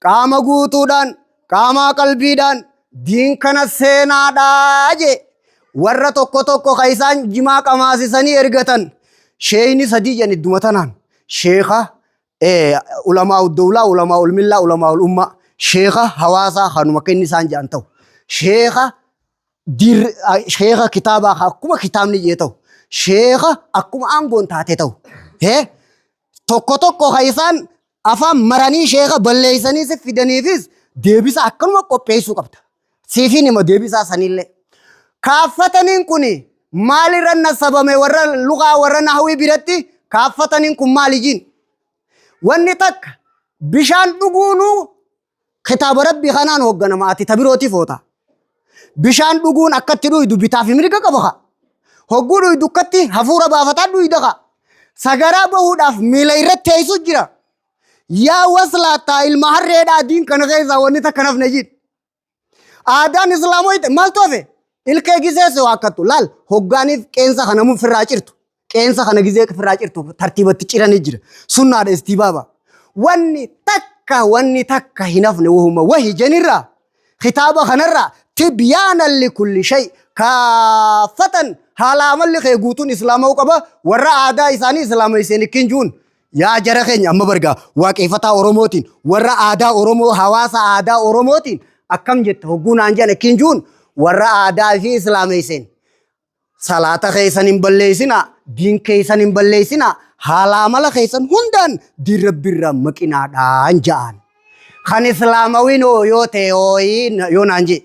[SPEAKER 1] qaama guutuudhaan, qaamaa qalbiidhaan diin kana seenaadhaa jee. Warra tokko tokko ka isaan jimaa qamaasisanii ergatan, sheeyni sadii jedhan idduma tanaan, sheeka ulamaa uddawlaa, ulamaa ulmillaa, ulamaa ulummaa, sheeka hawaasaa kanuma akka inni isaan jedhan ta'u, sheeka dir, sheeka kitaabaa akkuma kitaabni jee ta'u, sheeka akkuma aangoon taate ta'u. Hee, tokko tokko ka isaan afaan maranii sheeka balleeysanii si fidaniifis deebisa akkanuma qopheessuu qabda. Siifiin hima deebisaa sanillee. Kaaffataniin kun maalirra nasabame? Warra luqaa, warra nahwii biratti kaaffataniin kun maali jiin? Wanni takka bishaan dhuguunuu kitaaba Rabbii kanaan hoogganama, ati tabirootiif oota. Bishaan dhuguun akkatti dhuydu bitaa fi mirga qaba kaa. Hogguu dhuydu akkatti hafuura baafataa dhuyda kaa. Sagaraa bahuudhaaf miila irratti teessu jira. Yaa waslaattaa ilma harreedhaa diin kana keessaa wanni takka nafne jid. Aadaan islaamoyte maaltu hafe? Ilkee gisee si waakkattu laal hoggaaniif qeensa kana mun firraa cirtu. Qeensa kana gisee firraa cirtu tartiibatti ciranii jira. Sunnaadha istibaaba. Wanni takka wanni takka hin hafne wahuma wahi jenirraa kitaaba kanarraa tibyaanan likulli shay kaaffatan haala amalli kee guutuun islaama'uu qaba warra aadaa isaanii islaameesseen ikkin juun Yaa jara keenya amma bargaa waaqeeffataa Oromootiin warra aadaa Oromoo hawaasa aadaa Oromootiin akkam jetta hogguu naan jedhan akkiin juun warra aadaa fi islaameesseen salaata keessan hin balleessinaa diin keessan hin balleessinaa haala amala keessan hundaan diin rabbiirraa maqinaadhaan ja'an. Kan islaamawiin hoo yoo ta'e hooyi yoo naan jee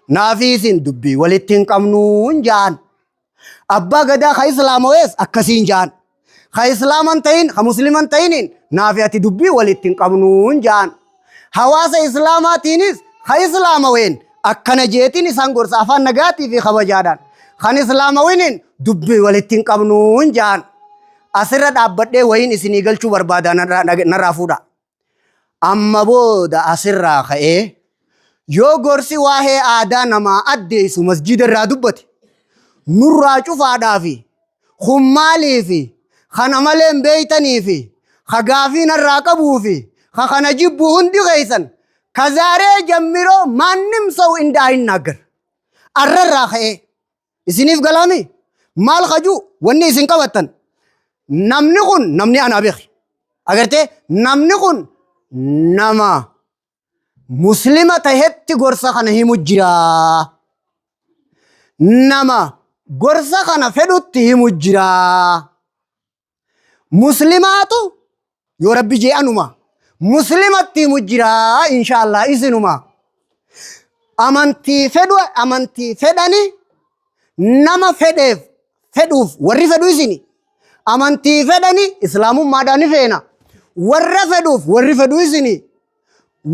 [SPEAKER 1] naafii isin dubbii walitti hin qabnuun ja'an. Abbaa gadaa ka islaamawees akkasiin ja'an. Ka islaaman ta'in ka musliman ta'iniin naafi ati dubbii walitti hin qabnuun ja'an. Hawaasa islaamaatiinis ka islaamaween akkana jeetiin isaan gorsa afaan nagaatii fi kabajaadhaan. Kan islaamawiniin dubbii walitti hin qabnuun ja'an. Asirra dhaabbadhee wayiin isinii galchuu barbaada narraa fuudha. Amma booda asirraa ka'ee yoo gorsi waa'ee aadaa namaa addeessu masjiida irraa dubbate nurraa cufaadhaa fi kun maalii fi kana malee hin beeytanii fi ka gaafii narraa qabuu fi ka kana jibbu hundi keessan ka zaaree jammiroo maannim saw indaa hin naaggar arrarraa ka'ee isiniif galaami maal kajuu wanni isin qabattan namni kun namni anaa beeki agartee namni kun nama muslima tahetti gorsa kana himu jira nama gorsa kana fedhutti himu jira muslimaatu yoo rabbi jee anuma muslimatti himu jira inshaallah isinuma amantii fedhu amantii fedhani nama fedheef fedhuuf warri fedhu isini amantii fedhani islaamummaadhaan ni feena warra fedhuuf warri fedhu isini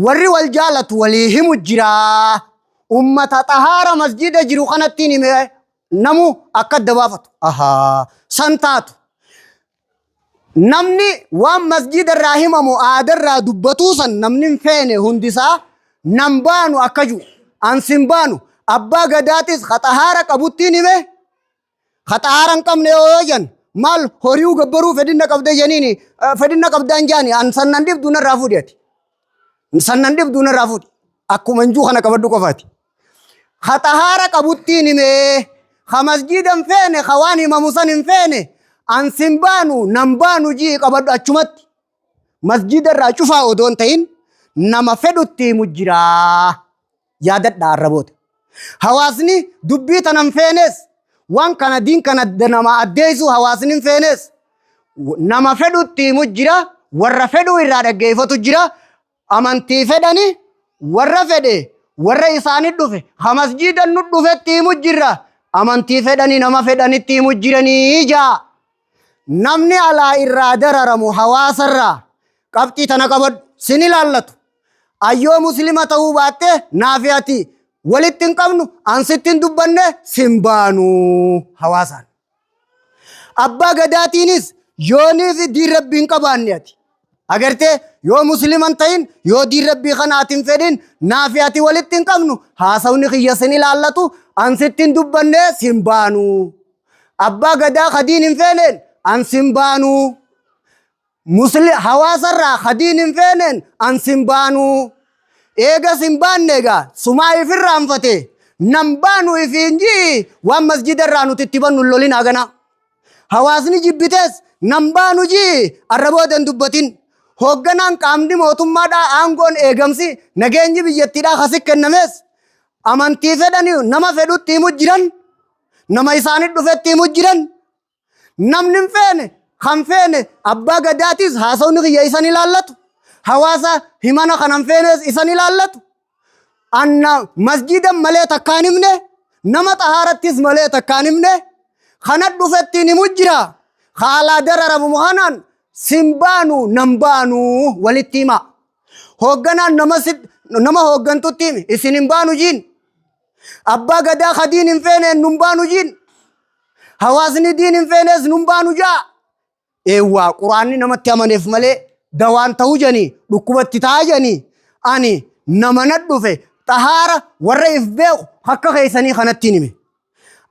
[SPEAKER 1] warri wal jaalatu walii himu jira ummata xahaara masjida jiru kanattiin hime namu akka adda baafatu ahaa san taatu namni waan masjida irraa himamu aada irraa dubbatuu san namni hin feene hundisaa nan baanu akka jiru ansin baanu abbaa gadaatis ka xahaara qabuttiin hime ka xahaara hin qabne yoo jan maal horiu gabbaruu fedhinna qabda janiini fedhinna qabdaan jaani an sannan dhibdu narraa fuudhi ati sannan dhibdu narraa fuudhi akkuma injuu kana qabadhu qofaati. Ka xahaara qabuttiin himee ka masjiida hin feene ka waan himamu san hin feene an sin baanu nan baanu jii qabadhu achumatti masjiida irraa cufaa odoo hin ta'in nama fedhutti himu jiraa yaadadha arraboota. Hawaasni dubbii tana hin feenes waan kana diin kana nama addeessu hawaasni hin feenes nama fedhutti himu jira warra fedhuu irraa dhaggeeffatu jira amantii fedhani warra fedhe warra isaani dhufe ka masjiida nu dhufetti himu jirra amantii fedhani nama fedhanitti himu jiranii jaa namni alaa irraa dararamu hawaasarraa qabxii tana qabadhu sin ilaallatu ayyoo muslima ta'uu baatte naafi ati walitti hin qabnu an sitti hin dubbanne sin baanu hawaasaan Abbaa gadaatiinis yoonii fi diin rabbii hin qabaanne ati. Agartee yoo muslima hin ta'in yoo diin rabbii kana ati hin fedhin naafi ati walitti hin qabnu haasawni kiyya sin ilaallatu an sitti hin dubbanne sin baanu. Abbaa gadaa ka diin hin feeneen an sin baanu. Musli hawaasarraa ka diin hin feeneen an sin baanu. Eega sin baanne egaa sumaa ifirraanfate nan baanu ifiin ji'i waan masjida irraa nuti itti bannu hin lolin haganaa. Hawaasni jibbitees nan baanu ji'i arra booda hin dubbatin. Hoogganaan qaamni mootummaadhaa aangoon eegamsi nageenyi biyyattiidhaa kasi kennamees amantii fedhanii nama fedhutti himu jiran nama isaanii dhufetti himu jiran Namni hin feene kan feene abbaa gadaatis haasawni kiyya isan ilaallatu. Hawaasa himana kan hin feenes isan ilaallatu. Anna masjidan malee takkaan himne nama xahaarattis malee takkaan himne kana dhufettiin himu jira. Haalaa dararamu kanaan sin baanu nan baanu walitti hima. Hoogganaan nama hooggantutti himi isin hin baanu jiin. Abbaa gadaa ka diin hin feeneen nun baanu jiin. Hawaasni diin hin feenees nun baanu jaa. Eewwaa quraanni namatti amaneef malee dawaan ta'uu janii dhukkubatti ta'a janii ani nama na dhufe xahaara warra if beeku akka keessanii kanatti hime.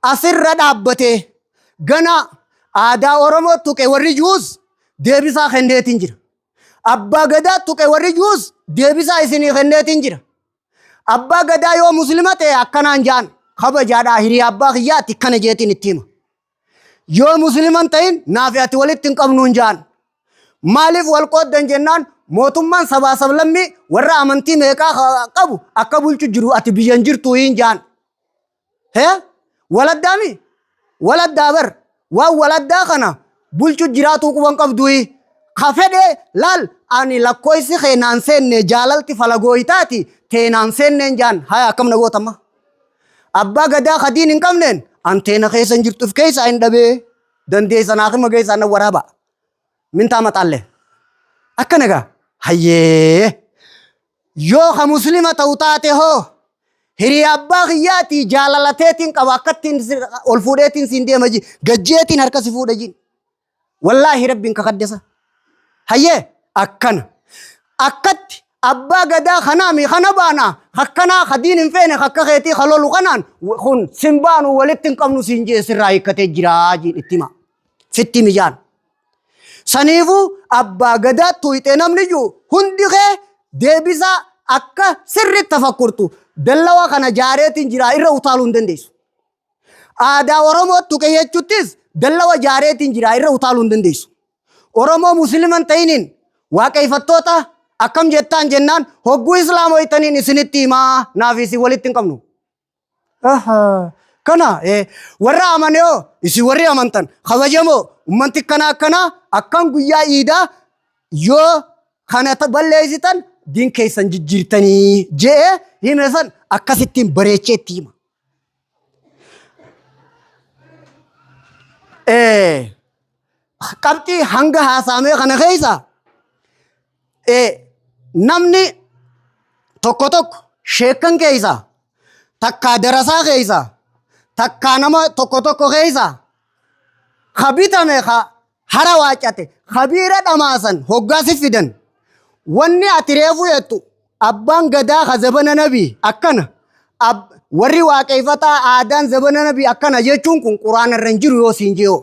[SPEAKER 1] Asirra dhaabbatee gana aadaa Oromoo tuqe warri juus deebisaa kenneetiin jira. Abbaa gadaa tuqe warri juus deebisaa isinii kenneetiin jira. Abbaa gadaa yoo muslima ta'e akkanaan jaan kabajaadhaa hiriyaa abbaa kiyyaatti akkana jeetiin itti hima. Yoo muslima hin ta'in naafi ati walitti hin qabnuun jaan. Maaliif wal qooddan jennaan mootummaan sabaa sablammii warra amantii meeqaa qabu akka bulchu jiru ati biyya hin jirtu hin jaan. Hee? Waladdaami? Waladdaa bar. Waan waladdaa kana bulchu jiraatuu quban qabduyi. Ka fedhe laal ani lakkoysi kee naan seenne jaalalti falagooytaati tee naan seenneen jaan haya akkam na gootamma. Abbaa gadaa ka diin hin qabneen an teena keessa hin jirtu if keessaa hin dhabee dandeessa naa hima keessaa na waraaba. Mintaa maxaalle. Akkana gaa hayyee. Yoo ka muslima ta'u taate hoo hiriya abbaa kiyyaatii jaalala teetiin qaba akkattiin ol fuudheetiin siin deema ji gajjeetiin harka si fuudha jin. Wallaahi rabbiin kakaddesa. Hayyee akkana. Akkatti abbaa gadaa kanaami kana baana akkanaa ka diin hin feene akka keetii ka lolu kanaan kun sin baanu walitti hin qabnu siin jee sirraa hiikkatee jiraa jiin itti hima. Sitti mijaan. Saniifuu abbaa gadaa tuyxee namni jiru hundi kee deebisaa akka sirriitti tafakkurtu dallawa kana jaareetiin jiraa irra utaaluu hin dandeessu. Aadaa Oromoo tuqe jechuttis dallawa jaareetiin jiraa irra utaaluu hin dandeessu. Oromoo Muslima hin ta'iniin waaqeeffattoota akkam jettaan jennaan hogguu islaamoytaniin isinitti himaa naaf isin walitti hin qabnu. Ahaa. Kana warra amane hoo isin warri amantan kabajamoo ummanti akkana akkanaa akkan guyyaa iidaa yoo kana balleessitan diin keessan jijjiirtanii je'ee hime san akkasittiin bareechee itti hima. Qabxii hanga haasaamee kana keessa namni tokko tokko sheekkan keessa takkaa darasaa keessa takkaa nama tokko tokko keessa ka bitame ka hara waacate kabiira dhamaasan hoggaa si fidan wanni ati reefu jettu abbaan gadaa ka zabana nabii akkana warri waaqeeffataa aadaan zabana nabii akkana jechuun kun quraana irra hin jiru yoo siin je'oo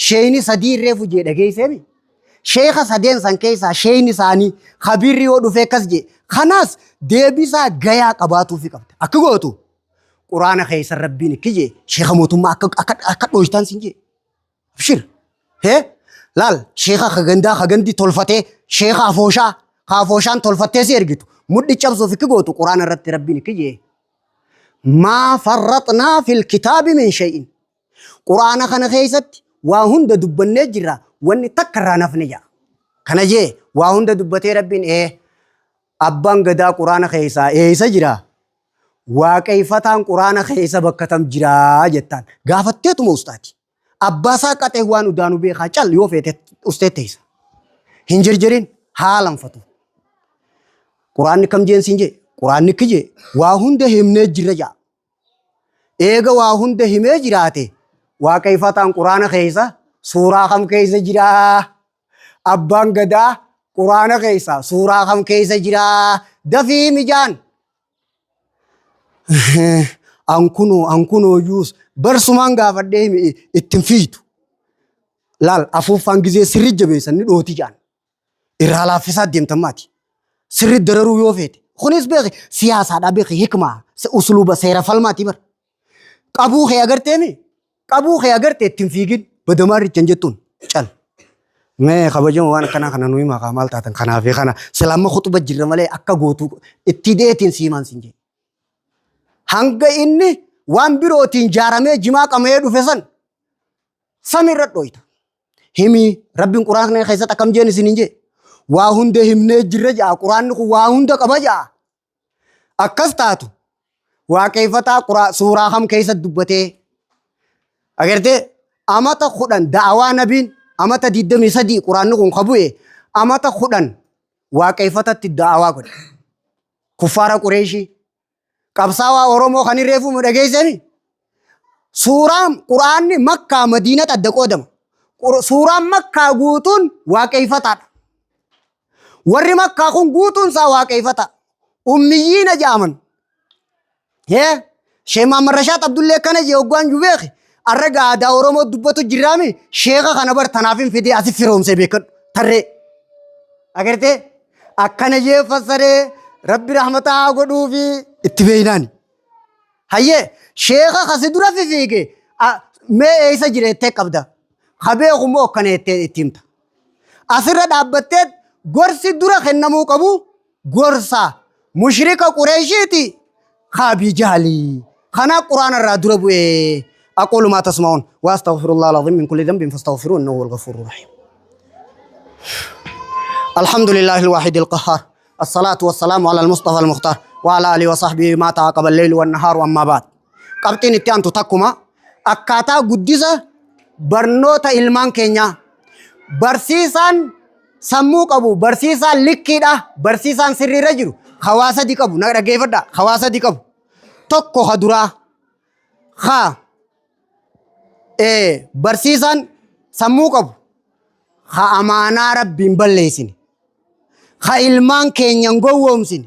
[SPEAKER 1] sheeyni sadii reefu jee dhageesseemi sheeka sadeen san keessaa sheeyni isaanii kabiirri yoo dhufee akkas jee kanaas deebisaa gayaa qabaatuufi qabda akka gootu quraana keessa rabbiin ikki jee sheeka mootummaa akka akka akka dhooytaan siin jee Abshir. Hee? Laal sheeka ka gandaa ka gandi tolfatee sheeka afooshaa ka afooshaan tolfattee si ergitu mudhi cabsuuf ikki gootu quraana irratti rabbiin ikki jee. Maa farraxnaa fil kitaabi min shay'in. Quraana kana keessatti waa hunda dubbannee jirra wanni takka irraa nafne ja'a. Kana jee waa hunda dubbatee rabbiin ee abbaan gadaa quraana keessaa eessa jira? Waaqeeffataan quraana keessa bakka tam jiraa jettaan gaafatteetuma ustaati. Abbaa isaa qaxee waan udaanu beekaa cal yoo feete ustee teessa. Hin jirjirin haalanfatu. Quraanni kam jeen siin jee? Quraanni kki jee waa hunda himnee jirra ja'a. Eega waa hunda himee jiraate waaqeeffataan quraana keessa suuraa kam keessa jiraa? Abbaan gadaa quraana keessa suuraa kam keessa jiraa? Dafii mijaan. An kunoo an kunoo yuus barsumaan gaafadhee himi ittiin fiitu. Laal afuuffaan gizee sirri jabeessan ni dhooti jaan. Irraa laaffisaa deemtan maati. Sirri dararuu yoo feete. Kunis beeki siyaasaadhaa beeki hikmaa usluuba seera falmaati bar. Qabuu kee agarteemi Qabuu kee agarte itti hin fiigin badamaa richan jettuun cal. Mee kabajama waan akkanaa kana nu himaa kaa maal taatan kanaa fi kana sila amma khuxuba jirra malee akka gootu itti deetiin si himaan sin jedhe. Hanga inni waan birootiin jaaramee jimaa qama'ee dhufe san samiirra dhooyta. Himi rabbiin quraana keessatti akkam jeen isin hin jee. Waa hunda himnee jirra ja'a quraanni kun waa hunda qaba ja'a. Akkas taatu waaqeeffataa quraa suuraa kam keessa dubbatee agartee amata 10 da'awaa nabiin amata 23 quraanni kun ka bu'e amata 10 waaqeeffatatti da'awaa godhe. Kuffaara Qureeshii. Qabsaawaa Oromoo kan hin reefuu dhageessani. Suuraan Qur'aanni Makkaa Madiinatti adda qoodama. Suuraan Makkaa guutuun waaqeeffataadha. Warri Makkaa kun guutuun isaa waaqeeffata. Ummiyyiina jedhaman. Hee Sheekh Muhammad Rashaad Abdullee akkana jee hoggaan ju beeki. Arra gaa aadaa Oromoo dubbatu jirraami sheeka kana bar tanaaf hin fidee asi firoomsee beekadhu tarree. Agartee akkana jee fassaree rabbi rahmataa haa godhuufi itti beeynaani. Hayyee sheeka kasi dura fifiige mee eessa jira jettee qabda. Ka beeku immoo akkana jettee itti himta. Asirra dhaabbattee gorsi dura kennamuu qabu gorsa mushrika Qureeshiiti ka Abii Jahlii. Kana Qur'aana irraa dura bu'e. أقول ما تسمعون وأستغفر الله العظيم من كل ذنب فاستغفروه إنه هو الغفور الرحيم. الحمد لله الواحد القهار الصلاة والسلام على المصطفى المختار وعلى آله وصحبه ما تعاقب الليل والنهار وأما بعد. Qabxiin itti aantu takkuma akkaataa guddisa barnoota ilmaan keenyaa barsiisaan sammuu qabu barsiisaan likkiidha barsiisaan sirriirra jiru hawaasa di qabu na dhaggeeffadha hawaasa di qabu tokko ha duraa ha barsiisaan sammuu qabu ha amaanaa rabbiin balleessine ha ilmaan keenya hin gowwoomsine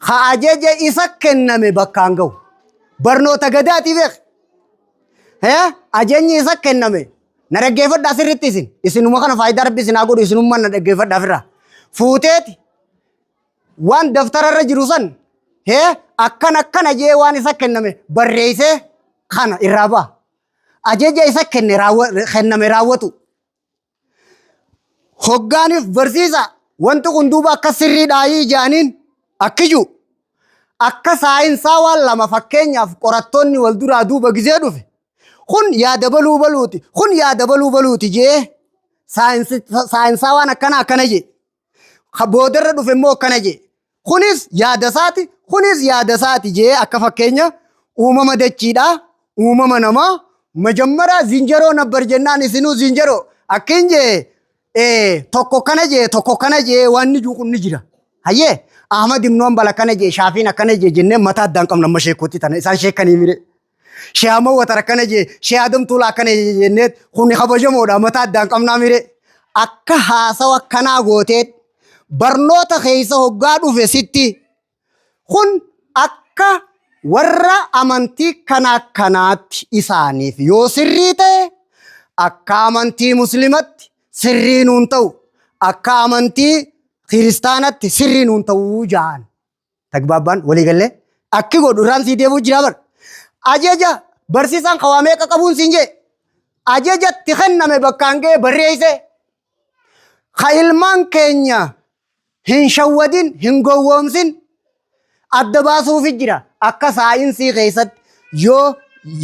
[SPEAKER 1] ha ajaja isa kenname bakkaan ga'u barnoota gadaati beek ajajni isa kenname na dhaggeeffadhaa sirriitti isin isinuma kana faayidaa rabbi isin haa godhu isinummaan na dhaggeeffadhaa ofirraa fuuteeti waan daftara irra jiru san akkan akkana jee waan isa kenname barreessee kana irraa ba'a ajaja isa kenne kenname raawwatu hoggaaniif barsiisa wanti kun duuba akka sirriidhaayii jaaniin akkiju akka saayinsaa waan lama fakkeenyaaf qorattoonni wal duraa duuba gizee dhufe kun yaada baluu baluuti kun yaada baluu baluuti jee saayinsaa waan akkana akkana jee boodarra dhufe immoo akkana jee kunis yaada isaati kunis yaada isaati jee akka fakkeenya uumama dachiidhaa uumama namaa majammaraa zinjaroo nabbar jennaan isinuu zinjaroo akkin jee tokko kana jee tokko kana jee waan ni jiru kun ni jira. Hayyee Ahmad ibn Hanbal akkana jee Shaafiin akkana jee jennee mataa addaan qabna amma sheekootti tana isaan sheekanii mire. Shee Ahmad Watar akkana jee Shee Adam Tuulaa akkana jee jennee kun kabajamoodha mataa addaan qabnaa mire. Akka haasawa akkanaa gootee barnoota keessa hoggaa dhufe sitti kun akka warra amantii kana akkanaatti isaaniif yoo sirrii ta'e akka amantii muslimatti sirrii nuun ta'u akka amantii kiristaanatti sirrii nuun ta'uu ja'an. Tagbaabbaan walii gallee akki godhu irraan sii deebuu jira bar. Ajaja barsiisaan kawaa meeqa qabuun siin jee ajaja itti kenname bakkaan ga'e barreesse. Ka ilmaan keenya hin shawwadin hin gowwoomsin adda baasuufi jira akka saayinsii keessatti yoo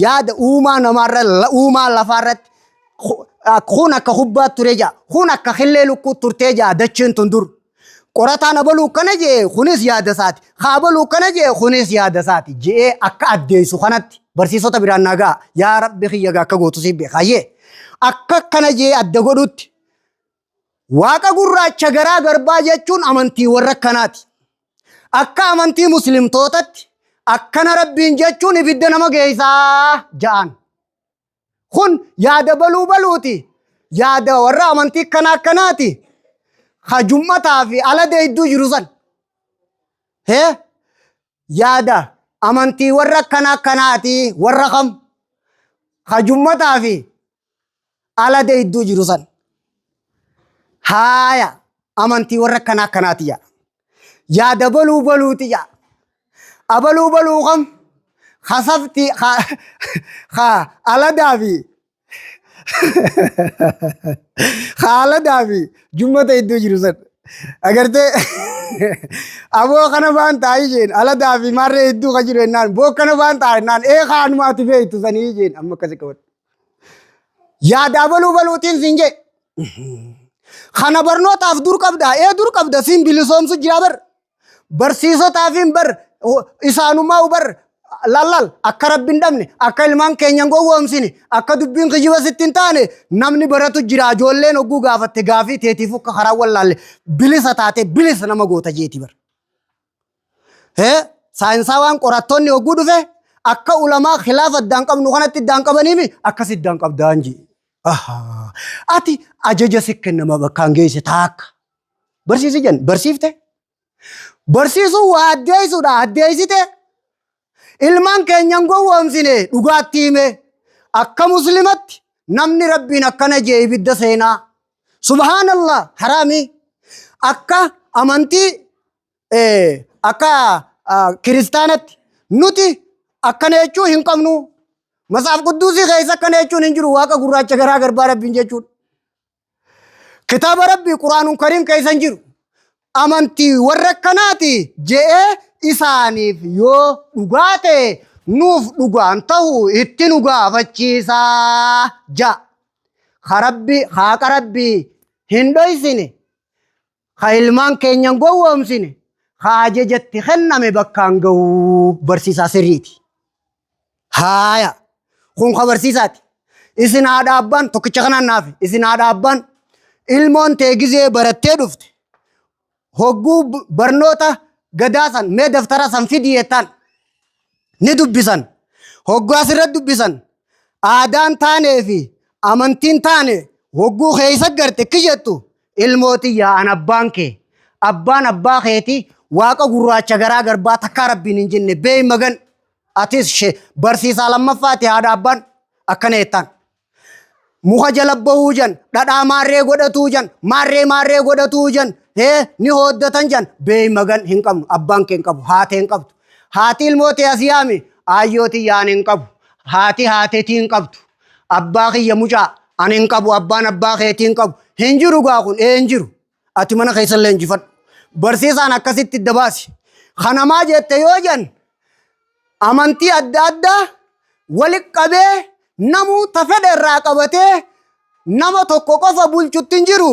[SPEAKER 1] yaada uumaa namaarra uumaa lafaarratti kun akka kubbaa ture ja'a kun akka killee lukkuu turtee ja'a dacheen tun dur qorataan abaluu kana jee kunis yaada isaati ka abaluu kana jee kunis yaada isaati je'ee akka addeessu kanatti barsiisota biraan nagaa yaa rabbi kiyya akka gootu siif beeka hayyee akka kana jee adda godhutti Waaqa gurraacha garaa garbaa jechuun amantii warra akkanaati. Akka amantii muslimtootatti akkana rabbiin jechuun ibidda nama geessaa ja'an. Kun yaada baluu baluuti. Yaada warra amantii akkana akkanaati. Ka jum'ataa fi ala deedduu jiru san. Hee yaada amantii warra akkana akkanaati warra kam? Ka jum'ataa fi ala deedduu jiru san. Haaya amantii warra akkana akkanaati jedha. Yaada baluu baluuti jedha. Abaluu baluu kam ka safti ka ka aladaa fi ka aladaa fi jummata iddoo jiru san. Agartee aboo kana baan taa'ii jeen aladaa fi maarree hedduu ka jiru jennaan boo kana baan ta'a jennaan ee kaanuma ati beektu sanii jeen amma akkasi qabadhu. Yaada abaluu baluutiin siin jee. Kana barnootaaf dur qabda. Ee dur qabda siin bilisoomsu jira bar. Barsiisotaaf hin bar. Isaanumaa bar. Lallal akka rabbi hin dhabne akka ilmaan keenya hin gowwoomsine akka dubbiin kijiba sitti hin taane namni baratu jira ijoolleen hogguu gaafatte gaafii teetiif akka karaa wallaalle bilisa taate bilisa nama goota jeeti bar. Hee? saayinsaawaan qorattoonni hogguu dhufe akka ulamaa khilaafa addaan qabnu kanatti addaan qabaniimi akkas addaan qabdaan jee. Ahaa. Ati ajaja si kennama bakkaan geesse taakka. Barsiisi jenna barsiifte. Barsiisuun waa addeessuudha addeessite. Ilmaan keenya hin gowwoomsine dhugaatti hime. Akka muslimatti namni rabbiin akkana jee ibidda seenaa. Subhaanallah haraami. Akka amantii akka kiristaanatti nuti akkana jechuu hin qabnu. Matsaaf Qudduusii keessa akkana jechuun hin jiru waaqa gurraacha garaa garbaa rabbiin jechuudha. Kitaaba rabbii Quraanun Kariim keessa hin jiru. Amantii warra akkanaati je'ee isaaniif yoo dhugaa ta'e nuuf dhugaan ta'u itti nu gaafachiisaa ja'a. Ka rabbi haaqa rabbii hin dhoysine ka ilmaan keenya hin gowwoomsine ka ajajatti kenname bakkaan ga'uu barsiisaa sirriiti. Haaya kun ka barsiisaati. Isin haadha abbaan tokkicha kanaan naafe isin haadha abbaan ilmoon tee gizee barattee dhufte hogguu barnoota gadaa san mee daftara san fidii jettaan ni dubbisan. Hogguu asirra dubbisan aadaan taanee fi amantiin taane hogguu keessa garte akki jettu ilmoo tiyyaa an abbaan kee abbaan abbaa keetii waaqa gurraacha garaa garbaa takkaa rabbiin hin jenne beey magan atis barsiisaa lammaffaati haadha abbaan akkana jettaan. Muka jala bahuu jan dhadhaa maarree godhatuu jan maarree maarree godhatuu jan hee ni hooddatan jan beey magan hin qabnu abbaan kee hin qabu haatee hin qabdu. Haati ilmoo tee as yaami aayyoo tiyyaan hin qabu haati haateetii hin qabdu abbaa kiyya mucaa ani hin qabu abbaan abbaa keetii hin qabu hin jiru gaa kun ee hin jiru ati mana keessa illee injifadhu barsiisaan akkasitti dabaasi kanamaa jette yoo jan amantii adda addaa wali qabee namuu ta fedhe irraa qabatee nama tokko qofa bulchutti hin jiru.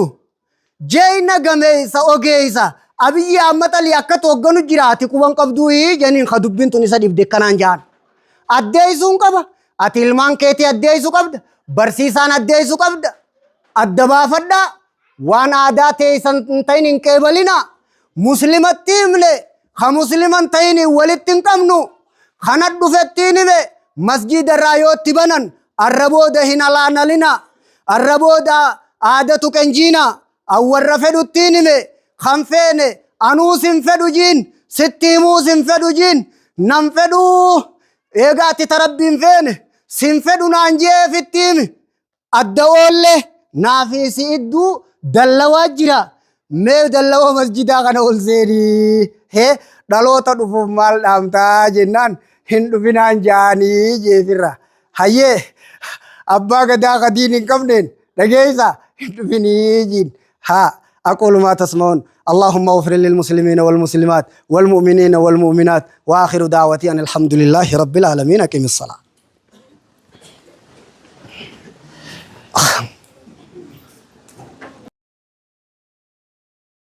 [SPEAKER 1] Jeeyna gameessa ogeessa Abiyyi Ahmad Ali akkatti hogganu jira ati quban qabduu janiin ka dubbiin tun isa dhibde kanaan jaan. Addeessuun qaba. Ati ilmaan keetii addeessuu qabda. Barsiisaan addeessuu qabda. Adda baafadhaa. Waan aadaa teessan hin ta'in hin qeebalinaa. Muslimatti himne ka muslima hin ta'in walitti hin qabnu. Kana dhufetti hin hime masjiida irraa yoo itti banan arra booda hin alaanalina. Arra booda aadatu qenjiina. An warra fedhutti hin hime kan feene anuus hin fedhu jiin sitti himuus hin fedhu jiin nan fedhuu eega ati ta rabbiin feene sin fedhu naan jeefitti himi. Adda oolle naafi si idduu dallawaa jira. Mee dallawaa masjidaa kana ol seenii. Hee dhaloota dhufuuf maal dhaamtaa jennaan hin dhufinaan jaanii jeefirra. Hayyee abbaa gadaa kadiin hin qabneen dhageessa hin dhufinii jiin. Haa أقول ما تسمعون اللهم اغفر للمسلمين والمسلمات والمؤمنين والمؤمنات وآخر دعوتي أن الحمد لله رب العالمين أقم الصلاة.